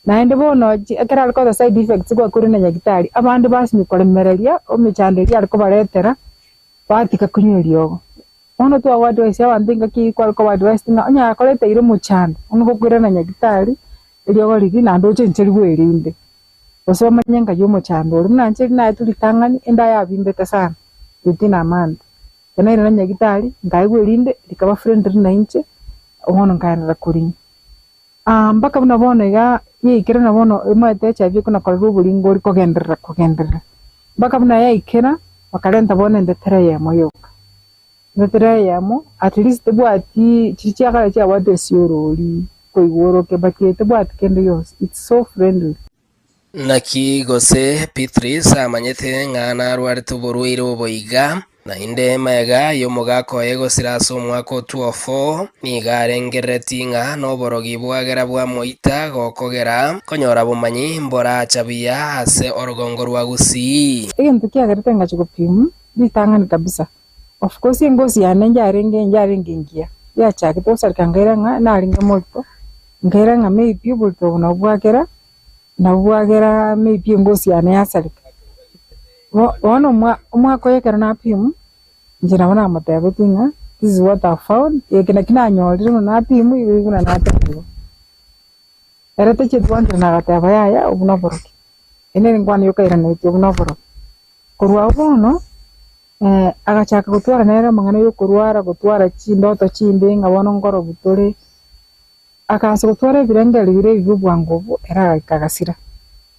Naende bono ekero are koba side effects gwakorire na nyagitari, abande basinywa koremereria emechando eria are kobaretera, batiga konywa eriogo. Bono twago advise abanto engaki eyio kware koba advised ng'a onye akoreteire omochando, onye gokoirana nyagitari, eriogo riria naende ochencherigwe erinde, gose bamanye ngai omochando ore. Buna inche riria naetwe ritang'ani, enda yabimbete sana within a month. Ekero nairana nyagitari, nkaegwa erinde, rikaba friendly nainche, bono nkaenderera korinywa. Mpaka buna bono iga yaikera na bono omanyete HIV ekona korerwa oboringo ori kogenderera kogenderera. Mpaka buna yaikera bakarenta bono entetera eyemo yoka. Entetera eyemo at least tebwati chiria chia kare chiabwate esiorori koigwa oroke but eye tebwati kende gionsi it's so friendly. Naki gose Beatrice amanyete ng'a narwarete oborwaire obo iga, naende magega y'omogaka oye gosira ase omwaka o 2004, nigo arengereretie ng'a noborogi bwagera bwamoita gokogera konyora bomanyi mboracha buya ase orogongo rwa Gusii. Egento kiagerete ngachia gopimwa ritang'ani kabisa, of course engosi yane njarenge njarenge engiya, yachagete gosareka nkaira ng'a narenge morito, nkaira ng'a maybe oborito obo nabwo bwagera Nabwo bwagera maybe engosi yane yasareka. Bono omwaka oyo ekero napimwa, inche nabo namotebetie ng'a this is what I've found, eke naki nanyorire buna napimwa igo buna natebiwa. Ere tachieti gwancherana agateba yaya obwo noborogi, eye nere enkwana yokairanetie obwo noborogi. Korwa abwo bono, agachaka gotwara nere amang'ana ya okorwara, gotwara chindoto chimbe ng'a bono nkorobu tore. Akaansa gotwara ebirengererio biria ebibe bwango obwo, ere agaika agasira.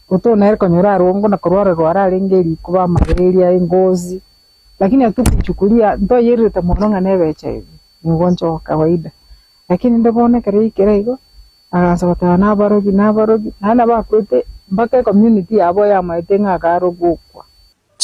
Gotoo nere konyora arongo na korwara rwara arenge erikuba, amararia, engozi, lakini hatukuichukulia ntoyererete mono ng'a nebe HIV, ni ugonjwa wa kawaida. Lakini rende bono ekero yaikire igo, agaansa goteba nabarogi nabarogi, naende nabo akwete mpaka ecommunity yabo yamaete ng'a akarogwa okwa.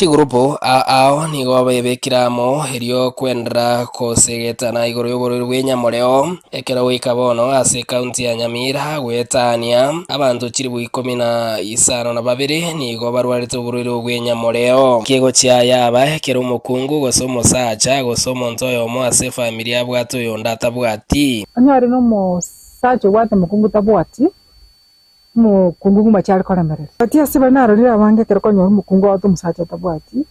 Chigurupu ao ao nigo bebekire amo erio kwenderera kosegetana igoro y'oborwaire bw'enyamoreo ekero goika bono ase ekaunti ya Nyamira goetania abanto chilifu ikomi na isano na babere nigo barwarete oborwaire obwo bw'enyamoreo. Kegochia yaba ekero omokungu gose omosacha gose omonto oyomo ase efamiri abwate oyonde atabwati. Onyore nomosacha obwate omokungu tabwati, omokungu ng'uma are koremereria. Gati ase baria narorire abange ekero konyora omokungu agote omosacha otabwati,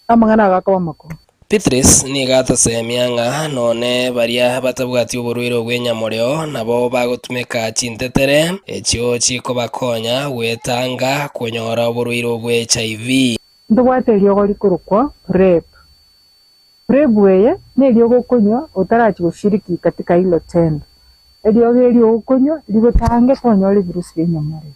amang'ana ago akoba amakong'u. Beatrice nigo atosemia ng'a nonye baria batabwati oborwaire obw'enyamoreo nabo bagotumeka chintetere echio chikobakonya gwetanga konyora oborwaire obwe HIV. Ntobwate eriogo rikorokwa PrEP. PrEP eye neriogo okonywa otarachia goshiriki katika hilo tendo. Eriogo eri okonywa rigotange tonyora ebirusi bia enyamoreo.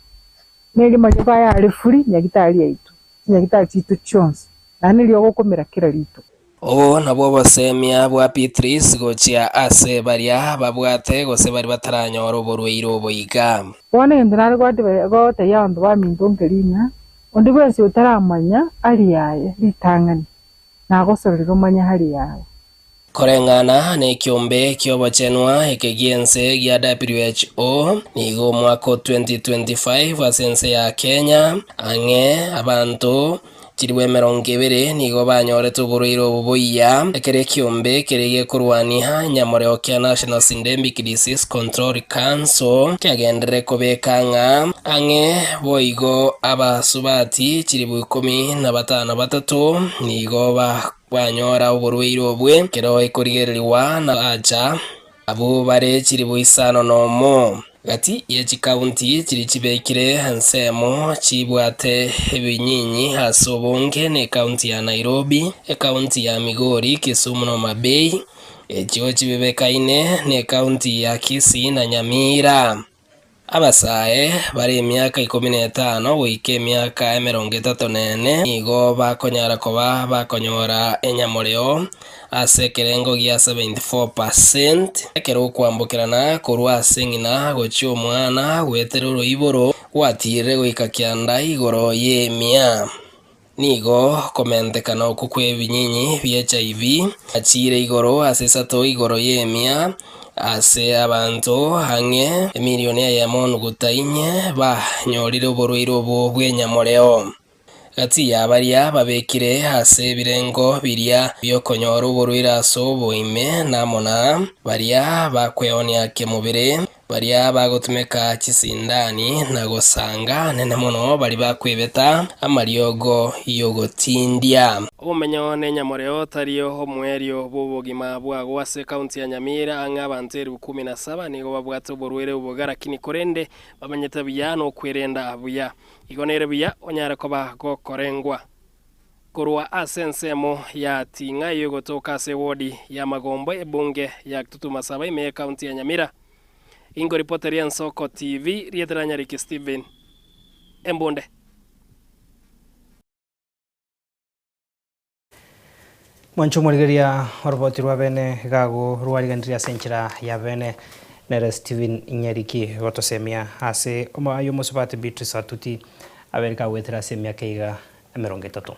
Nerimo riago ayare free nyagitari yaito, chinyagitari chiaito chionsi, naende neriogo okomera kera rituko. Obo nabwo obosemia bwa Beatrice gochia ase baria babwate gose baria bataranyora oborwaire obo iga. Bono egento nare gotebia abanto baminto nkeri ng'a, onde bwensi otaramanya hali yaye ritang'ani, nagosororire omanye hali yaye. Koreng'ana nekiombe ki'obochenwa eke gi'ense gia WHO, nigo omwaka o 2025 ase ense ya Kenya, ang'e abanto chilifu emerongo ebere nigo banyorete oborwaire obo boiya. Ekero ekiombe keria gekorwania enyamoreo kia National Syndemic Disease Control Council kiagenderere kobeka ng'a ang'e boigo abasubati chilifu ikomi na batano batato nigo banyora oborwaire obwe ekero ekorigererigwa na acha abwo bare chilifu isano nomo. Gati ye chikaunti chiria chibekire ensemo chibwate ebinyinyi ase obonge nekaunti ya Nairobi, ekaunti ya Migori, Kisumu na Homa Bay, echio chibebekaine nekaunti ya Kisii na Nyamira. Abasae bare emiaka ikomi na etano goika emiaka emerongo etato na ene nigo bakonyara koba bakonyora enyamoreo ase ekerengo gia 74%, ekero okwambokerana korwa ase ng'ina gochia omwana goetera oroiboro gwatiirire goika kianda igoro y'emia. Nigo komentekana okwo kw'ebinyinyi bi'HIV achiire igoro ase isato igoro y'emia ase abanto ang'e emilioni eyemo nuguta inye banyorire oborwaire obwo bw'enyamoreo. Gati ya baria babekire ase ebirengo biria bi'okonyora oborwaire ase oboime namo na baria bakweonia kemobere, baria bagotumeka chisindani na gosanga nene mono baria bakwebeta amariogo y'ogotindia. Obomenyo nenyamoreo tari omoerio bw'obogima bwago ase ekaunti ya Nyamira ang'e abanto elifu kumi na saba nigo babwate oborwaire obo lakini korende bamenyete buya nokwerenda buya. Igo nere buya onyare koba gokorengwa korwa ase ensemo ya Ting'a eyogotoka ase ewodi ya Magombo ebunge ya Kitutu Masaba ime y'ecounty ya Nyamira. Inkoripoteria Ensoko TV, rieta ria Nyariki Stephen Embunde. Mwanche omorigereria oroboti rwa bene gago rwariganirie ase enchera ya bene nere Stephen Nyariki gotosemia ase omoyo omosubati Beatrice Atuti abere kagoetera ase emiaka iga emerongo etato.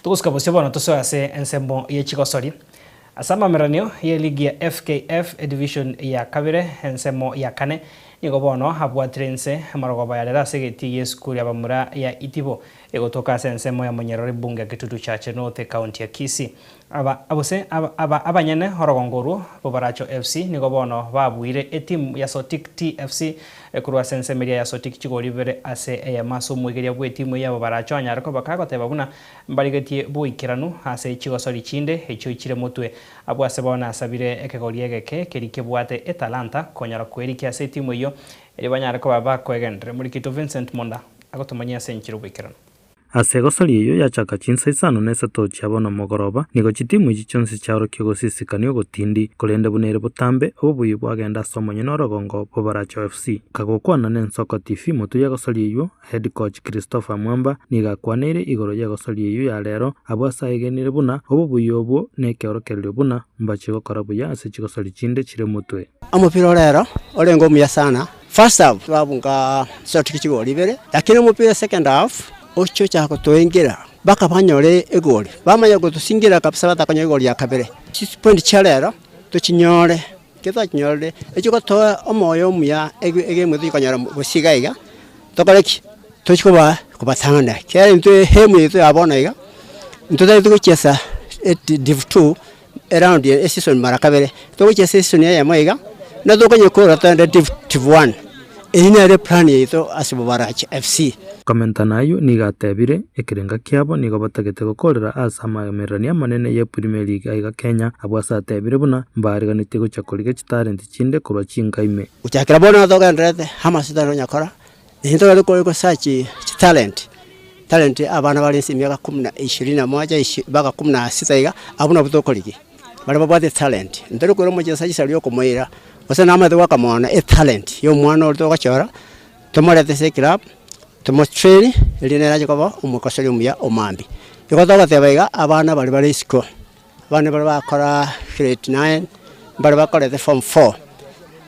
Togosuka bosio bono tosoe ase ensemo ye chigosori ase amameranio ye ligi ya FKF edivision ya kabere ensemo ya kane nigo bono abwatire inse amarogoba ya rero ase egetii giesukuru ya bamura ya Itibo Egotoka ase ensemo ya Monyerori Bunge ya Kitutu Chache North ekaunti ya Kisii. Aba gose aba abanyene orogongo orwo Bobaracho FC nigo bono babuire etimu ya Sotik TFC korwa ase ensemo eria ya Sotik chigori ibere ase eyemo ase omoigeria bw'etimu ya Bobaracho anyare koba kagoteba buna mbarigetie boikeranu ase chigosori chinde echio chire motwe. Abwo ase bono asabire ekegori egeke keria kebwate etalanta konyora kwerikia ase etimu eyio erio banyare koba bakoegendereria. Morikito Vincent Monda. Agotomanyia ase enchera oboikeranu. Ase egosori eyio yachaka chinsa isano na isato chia bono mogoroba, nigo chitimu echi chionsi chiaorokia ogosisikania ogotindi, korende buna ere botambe, obobuya bwagenda ase omonyene orogongo bw'Baracho FC. Kagokwana n'Ensoko TV motwe y'egosori eyio, Head coach Christopher Mwamba nigo akwaneire igoro y'egosori eyio ya rero, abwo ase aegenire buna obobuya obwo nekeorokererio buna mbachie gokora buya ase chigosori chinde chire motwe. Omopira orero orenge omuya sana. First half twabunga Celtic chigoli ibere, lakini omopira second half ochocha gotoengera. Mpaka banyore egori, bamanya gotosingira kabisa batakonyora egori ya kabere. Chipoint chia rero tochinyore, ekero twachinyorire, echi gotoa omoyo omuya egame tochikonyora gose iga iga, tokore ki? Tochi koba kobatang'ana ekiagera intwe aim yaito ya bono iga, ntotagete gochiesa div two eround eye eseason mara kabere, togochiesa eseason eyemo iga, na tokonyekora togende div one. Eyio nere eplan yaito ase Bobarachi FC. Komenta nayio nigo atebire, Ekerenga kiabo nigo batagete gokorera ase amaemererania amanene ye Premier League aiga Kenya, abwo ase atebire buna mbariganetie gochia korigia chitalenti chinde korwa chinka ime. Gochakera bono togendererete amase tari konyakora, naende togende kore gosearch chitalent, talent abana bare ase emiaka kumi na ishirini na moja ishi mpaka kumi na sita iga, abwo nabwo tokorigia, baria babwate etalent. Ntori koira omochesaji ase okomoira, gose namanyete goaka etalent ya omwana oria togochora. Tomorete ase eclub, tomotrain erio nere ache koba omokosori omuya o mambia. Igo togoteba iga, abana baria bare isiko, abana baria bakora grade nine, mbare bakorete form four,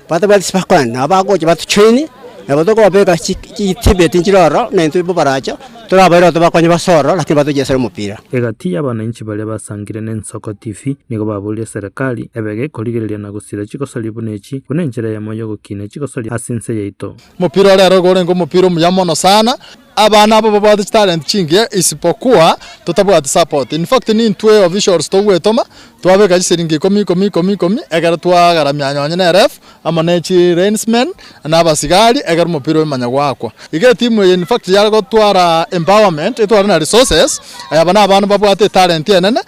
batabwati ase bakoenda nabo bagocha batojoinie, nabo tokobabeka chi chitibeti nchire ororo, na intwe bobaracho, torabaire tobakonye base ororo lakini batochiesere omopira. Egati y'abananchi baria basangire n'ensoko TV nigo baboririe eserekari ebe gekorigereria na gosira chigosori buna echi buna enchera eyemo y'ogokinia chigosori ase ense yaito. Omopira ore ere orenge omopira omuya mono sana, abana aba babwate chitalent chingiya isipokuwa totabwati support. In fact nintwe officials togwetoma twabeka chisiringi ikomi ikomi ikomi ikomi ekero twagaramia nonye na eref amo ne chi linesmen na abasigari ekero omopira oimanya goakwa. Iga etimu eye in fact yare gotwara empowerment etware na resources, aba na abana babwate etalent enene.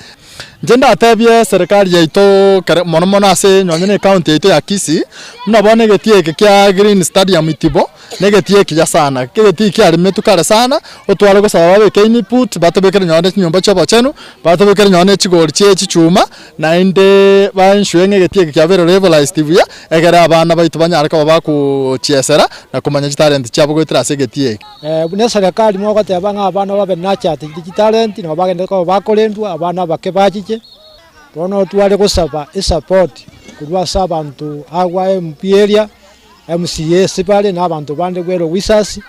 Inche ndatebie serikali yaito kere mono mono ase nonye na ecounty yaito ya Kisii, buna bono egetii eke kia Green Stadium Itibo, na egetii ekiya sana, egetii kiaremetwe kare sana, otware gosaba babeke input, batobekere nonye na chinyomba chia obochenu, batobekere nonye na chigori chie chichuma, naende ba ensure ng'a egetii eke kiabeire levelised buya, egere abana baito banyare koba bakochiesera na komanya chitalent chiabo goetera ase egetii eke. Buna eserekari mogoteba ng'a abana babe nurtured chitalent nabo bagende koba bakorendwa, abana abake bachiche, bono tware gosaba esupport korwa ase abanto agwo MP area, MCA ase bare na abanto bande well wishers,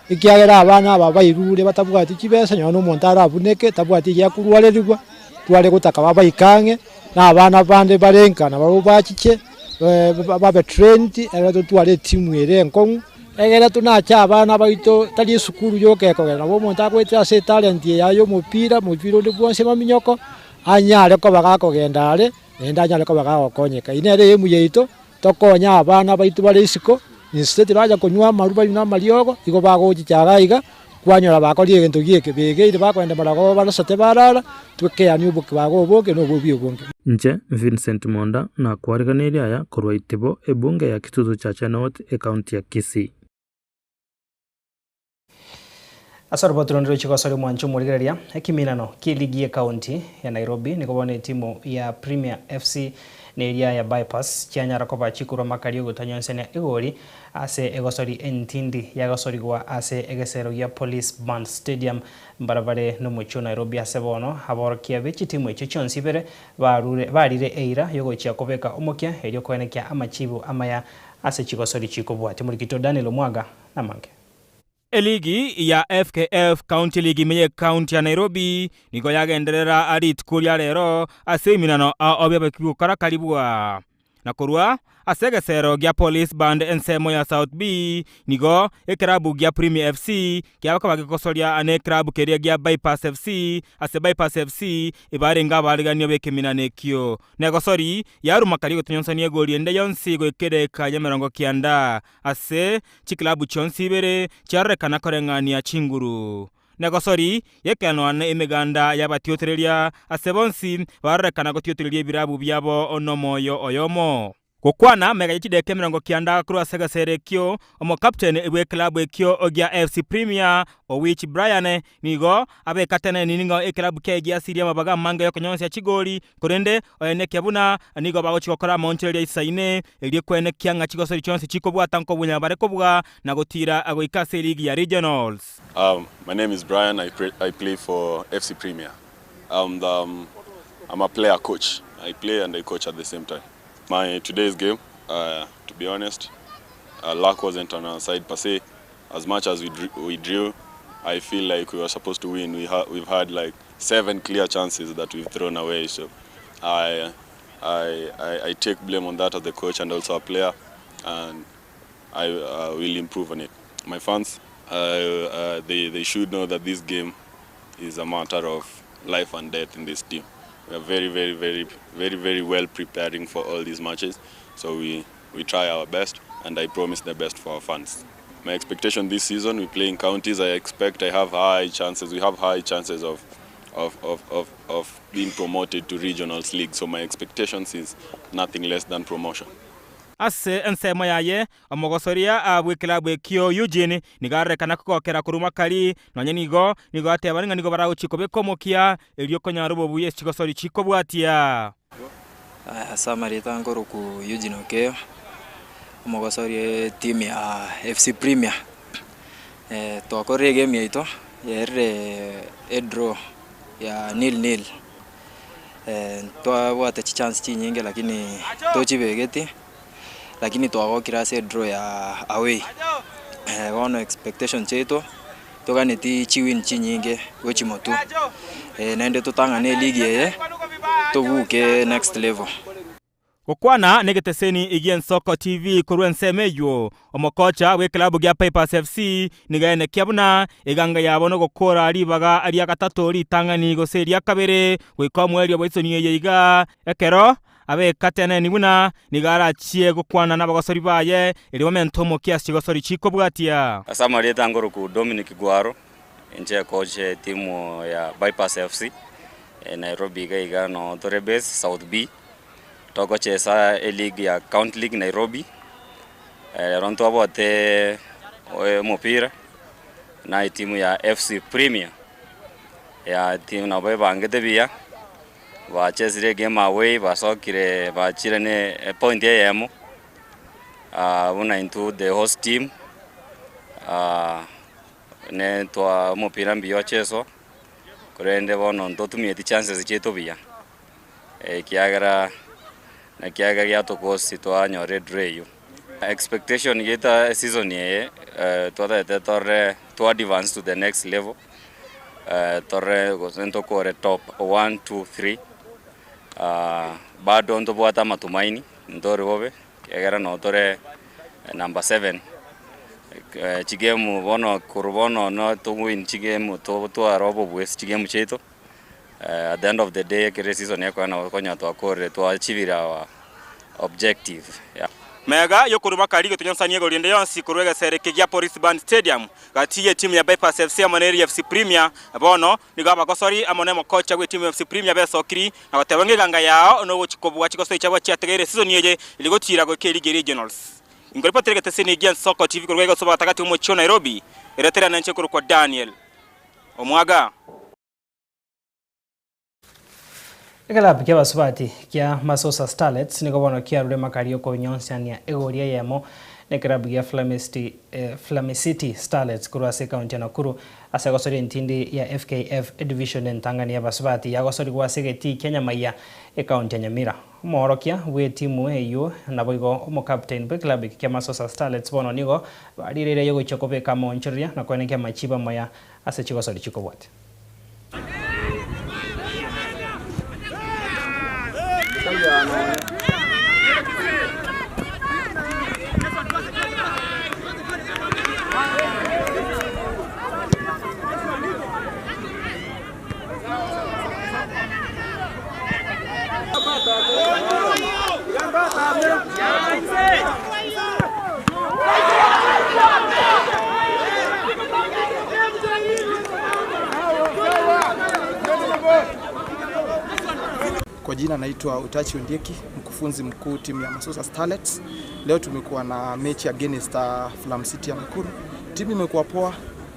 ekiagera abana aba bairure batabwati chibesa nonya na omonto arabuneke tabwati egiya korwarerigwa, tware gotaka babaike ang'e, na abana bande bare nka nabarobwo bachiche babe trained ekero totware etimu ere enkong'u. Egere tonache abana baito tari esukuru yoka ekogera nabo omonto agoetera ase etalent eye yaye y'omopira, omopira onde bwonsi amaminyoko, anyare koba gakogenda are, naende anyare koba gagokonyeka. Eyio nere aim yaito, tokonye abana baito bare isiko, instead bacha konywa amarwa banywe na amariogo, igo bagochicha iga iga, kwanyora bakorire egento gieke, begeire bakoenda maragoba barosete barara, twekeanie obokibago oboke na obobi obonge. Inche Vincent Monda nakwariganirie aya korwa Itibo, ebunge ya Kitutu Chache North, ecounty ya Kisii. Ase oroboti ronde rwe chigosori omwancho omorigereria, ekiminano kie ligi ye county ya Nairobi nigo bono etimu ya Premier FC na eria ya Bypass chianyara koba chikorwa makari ogotanyonsania egori ase egosori entindi yagosorigwa ase egesero gia Police Band Stadium mbarabare nomochie o Nairobi ase bono aborokia be chitimu echio chionsi ibere barure barire eira yogochia kobeka omokia erio koenekia amachibu amaya ase chigosori chikobwatia. Omorikito Daniel Omwaga namange. Eligi ya FKF County League ime y'Ecounty ya Nairobi nigo yagenderera rituko ria rero ase eminano ao biabekirwe gokora karibwa. Na korwa ase egesero gia Police Band ensemo ya South B nigo ekerabu gia Premier FC kiabakoba gegosoria nekrabu keria gia Bypass FC ase Bypass FC ebarenge abaariganio b'ekeminano ekio. Negosori yaruma karia gotonyonsania egori ende yonsi goika edageka y'emerongo kianda ase chiklabu chionsi ibere chiarorekana koreng'ania chinguru. Negosori yekenwa na emeganda y'abatiotereria, ase bonsi barorekana gotiotereria ebirabu biabo nomoyo oyomo. Gokwana magega ye chideka 90 korwa ase egesero ekio, omokapteni bw'eklabu ekio gia FC Premier, Owich Brian, nigo abekateneni ning'o eklabu kiaye giasirie amabaga amange y'okonyonsia chigoli, korende oenekia buna nigo bagochia gokora amaonchoreria aisaine, erio kwenekia ng'a chigosori chionsi chikobwata nkobunya bare kobua na gotiira goika ase eligi ya Regionals. Um, my name is Brian. I, pre- I play for FC Premier. I'm, the, um, I'm a player coach. I play and I coach at the same time. My today's game, uh, to be honest, uh, luck wasn't on our side per se. As much as we, drew, we drew, I feel like we were supposed to win. We ha- we've had like seven clear chances that we've thrown away. So I, I, I, I take blame on that as the coach and also a player, and I uh, will improve on it. My fans, uh, uh, they, they should know that this game is a matter of life and death in this team. We are very, very, very, very, very well preparing for all these matches. So we, we try our best, and I promise the best for our fans. My expectation this season, we play in counties. I expect I have high chances. We have high chances of, of, of, of, of being promoted to regionals league. So my expectations is nothing less than promotion. Ase ensemo yaye, omogosoria bw'ekilabu ekio Eugene nigo arorekana kogokera korwa makari, nonya nigo nigo atebani ng'a nigo baragochie kobeka omokia erio konyora obobuya ase chigosori chikobwatia. Ase amarieta nkorokwa Eugene Okeyo, omogosoria etimu ya FC Premier. Twakorire egame yaito, yaerire edraw ya nil nil. Ntwabwate chichance chinyinge lakini tochibegeti, lakini twagokire ase edraw ya away. Bono expectation chiaito, toganeti chiwin chinyinge gochia motwe, naende totang'ane eligi eye, tobuke next level. Gokwana negeteseni gi'Ensoko TV korwa ensemo eyio, omokocha bw'eklabu gia Pipers FC nigo aenekia buna eganga yabo nogokora ribaga ria gatato ritang'ani gose eria kabere goika omoerio bw'esoni eye iga ekero abekateneni buna nigo arachie gokwana nabagosori baye erio bamente omokia ase chigosori chikobwatia. Ase amarieta ngoroku Dominic Gwaro, inche coach etimu ya Bypass FC, Nairobi iga iga no tore base South B. Togochesa eleague ya County League Nairobi, ero ntwabwate omopira na etimu ya FC Premier, ya etimu nabo ebangete buya, bachesire egame away basokire bachire na epoint eyemo, buna intwe the host team, ne twa omopira mbuya ocheswa, korende bono ntotumieti chances chiaito buya. Ekiagera naki age giatokosi twanyora edraw eyio. Expectation yaito season eye twatagete torore to advance to the next level torore gose ntokore top one, two, three bado ntobwate amatumaini ntore bobe ekiagera noo tore number seven chigame bono korwa bono no towin chigame totware obobuesi chigame chiaito. At the end of the day ekero eseason ekoera nabo konya twakorire twaachivire our objective yeah. Mega y'okoruma kari getonyonsania igoro rinde yonsi korwa egesere eke gia Police Band Stadium gati y'etimu ya Bypass FC amo na FC Premier. Bono nigo abagosori amo n'omokocha bw'etimu ya FC Premier besokiri na goteba ng'a eganga yao nogochia kobua chigosori chiabo chiategeire esisoni eye erio gotiira goika eligi ya Regionals. Inkoripotera egeteseni gia Nsoko TV korwa egosoba gatagati omochie o Nairobi, eretera nenche korokwa Daniel Omwaga. Ekelabu ki'abasubati kia Masosa Starlets nigo bono kiarure makari y'okonyonsiania egori eyemo n'ekelabu gia Flamicity Starlets korwa ase ekaunti ya Nakuru ase egosoria entindi ya FKF Division entang'ani y'abasubati yagosorigwa ase egetii kia Nyamaiya ekaunti ya Nyamira. Omoorokia bw'etimu eyio naboigo omokaptain bw'ekelabu eke kia Masosa Starlets bono nigo barireire yogochia kobeka amaonchoreria na koenekia amachibo amaya ase chigosori chikobwatia. Kwa jina naitwa Utachi Ondieki, mkufunzi mkuu timu ya Masosa Starlets. Leo tumekuwa na mechi against uh, Flam City ya Nakuru. Timu imekuwa poa,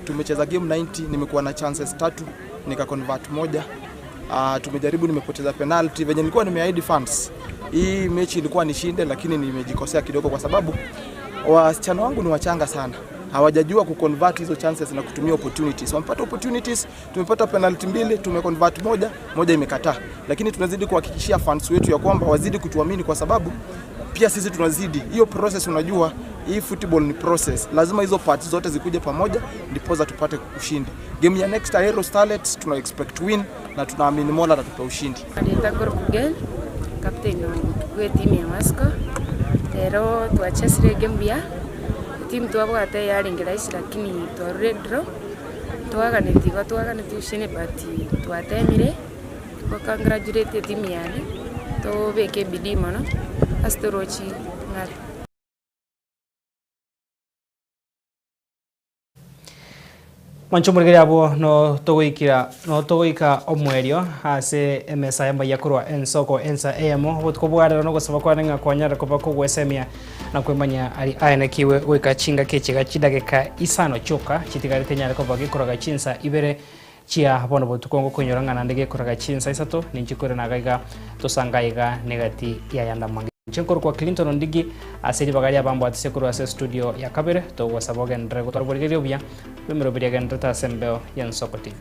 tumecheza game 90, nimekuwa na chances tatu nika convert moja. Uh, tumejaribu, nimepoteza penalty venye nilikuwa nimeahidi fans. Hii mechi ilikuwa nishinde, lakini nimejikosea kidogo kwa sababu wasichana wangu ni wachanga sana hawajajua kuconvert hizo chances na kutumia opportunities. Wamepata opportunities, tumepata penalty mbili, tumeconvert moja, moja imekataa. Lakini tunazidi kuhakikishia fans wetu ya kwamba wazidi kutuamini kwa sababu Pia sisi tunazidi hiyo process. Unajua hii football ni process, lazima hizo parts zote zikuje pamoja ndiposa tupate ushindi. Game ya next Ahero Starlets tuna expect win na tunaamini Mola atatupa ushindi. Erieta Korkugel, captain bwe etimu ya Masco, rero twachesire egame buya, etimu twabwate yarenge rahisi lakini twarure edraw, twaganetie igo twaganetie ushindi but twatemire, go congratulate etimu yane, tobeke ebidii mono ase torochi ng'are. Mwanche omorigereria abwo notogoikira notogoika omoerio ase emesa y'amaiya korwa ensoko ensa eyemo obotuko bwa rero nogosaba kwane ng'a kwanyarire koba kogwesemia na kwemanya ari aenekiwe goika chingaki echiga chidageka isano chioka chitigarete nyare koba gekoraga chinsa ibere chia bono botuko ngokoinyora ng'a naende gekoraga chinsa isato ninche koirana iga iga tosanga aiga negati y'ayande amange. Inche nkorokwa Clinton Ondigi ase ribaga ri'abambwatisia korwa ase estudio ya kabere, togosaba ogenderere gotwara oborigereria obuya bw'emeroberi egendererete ase embeo y'Ensoko TV.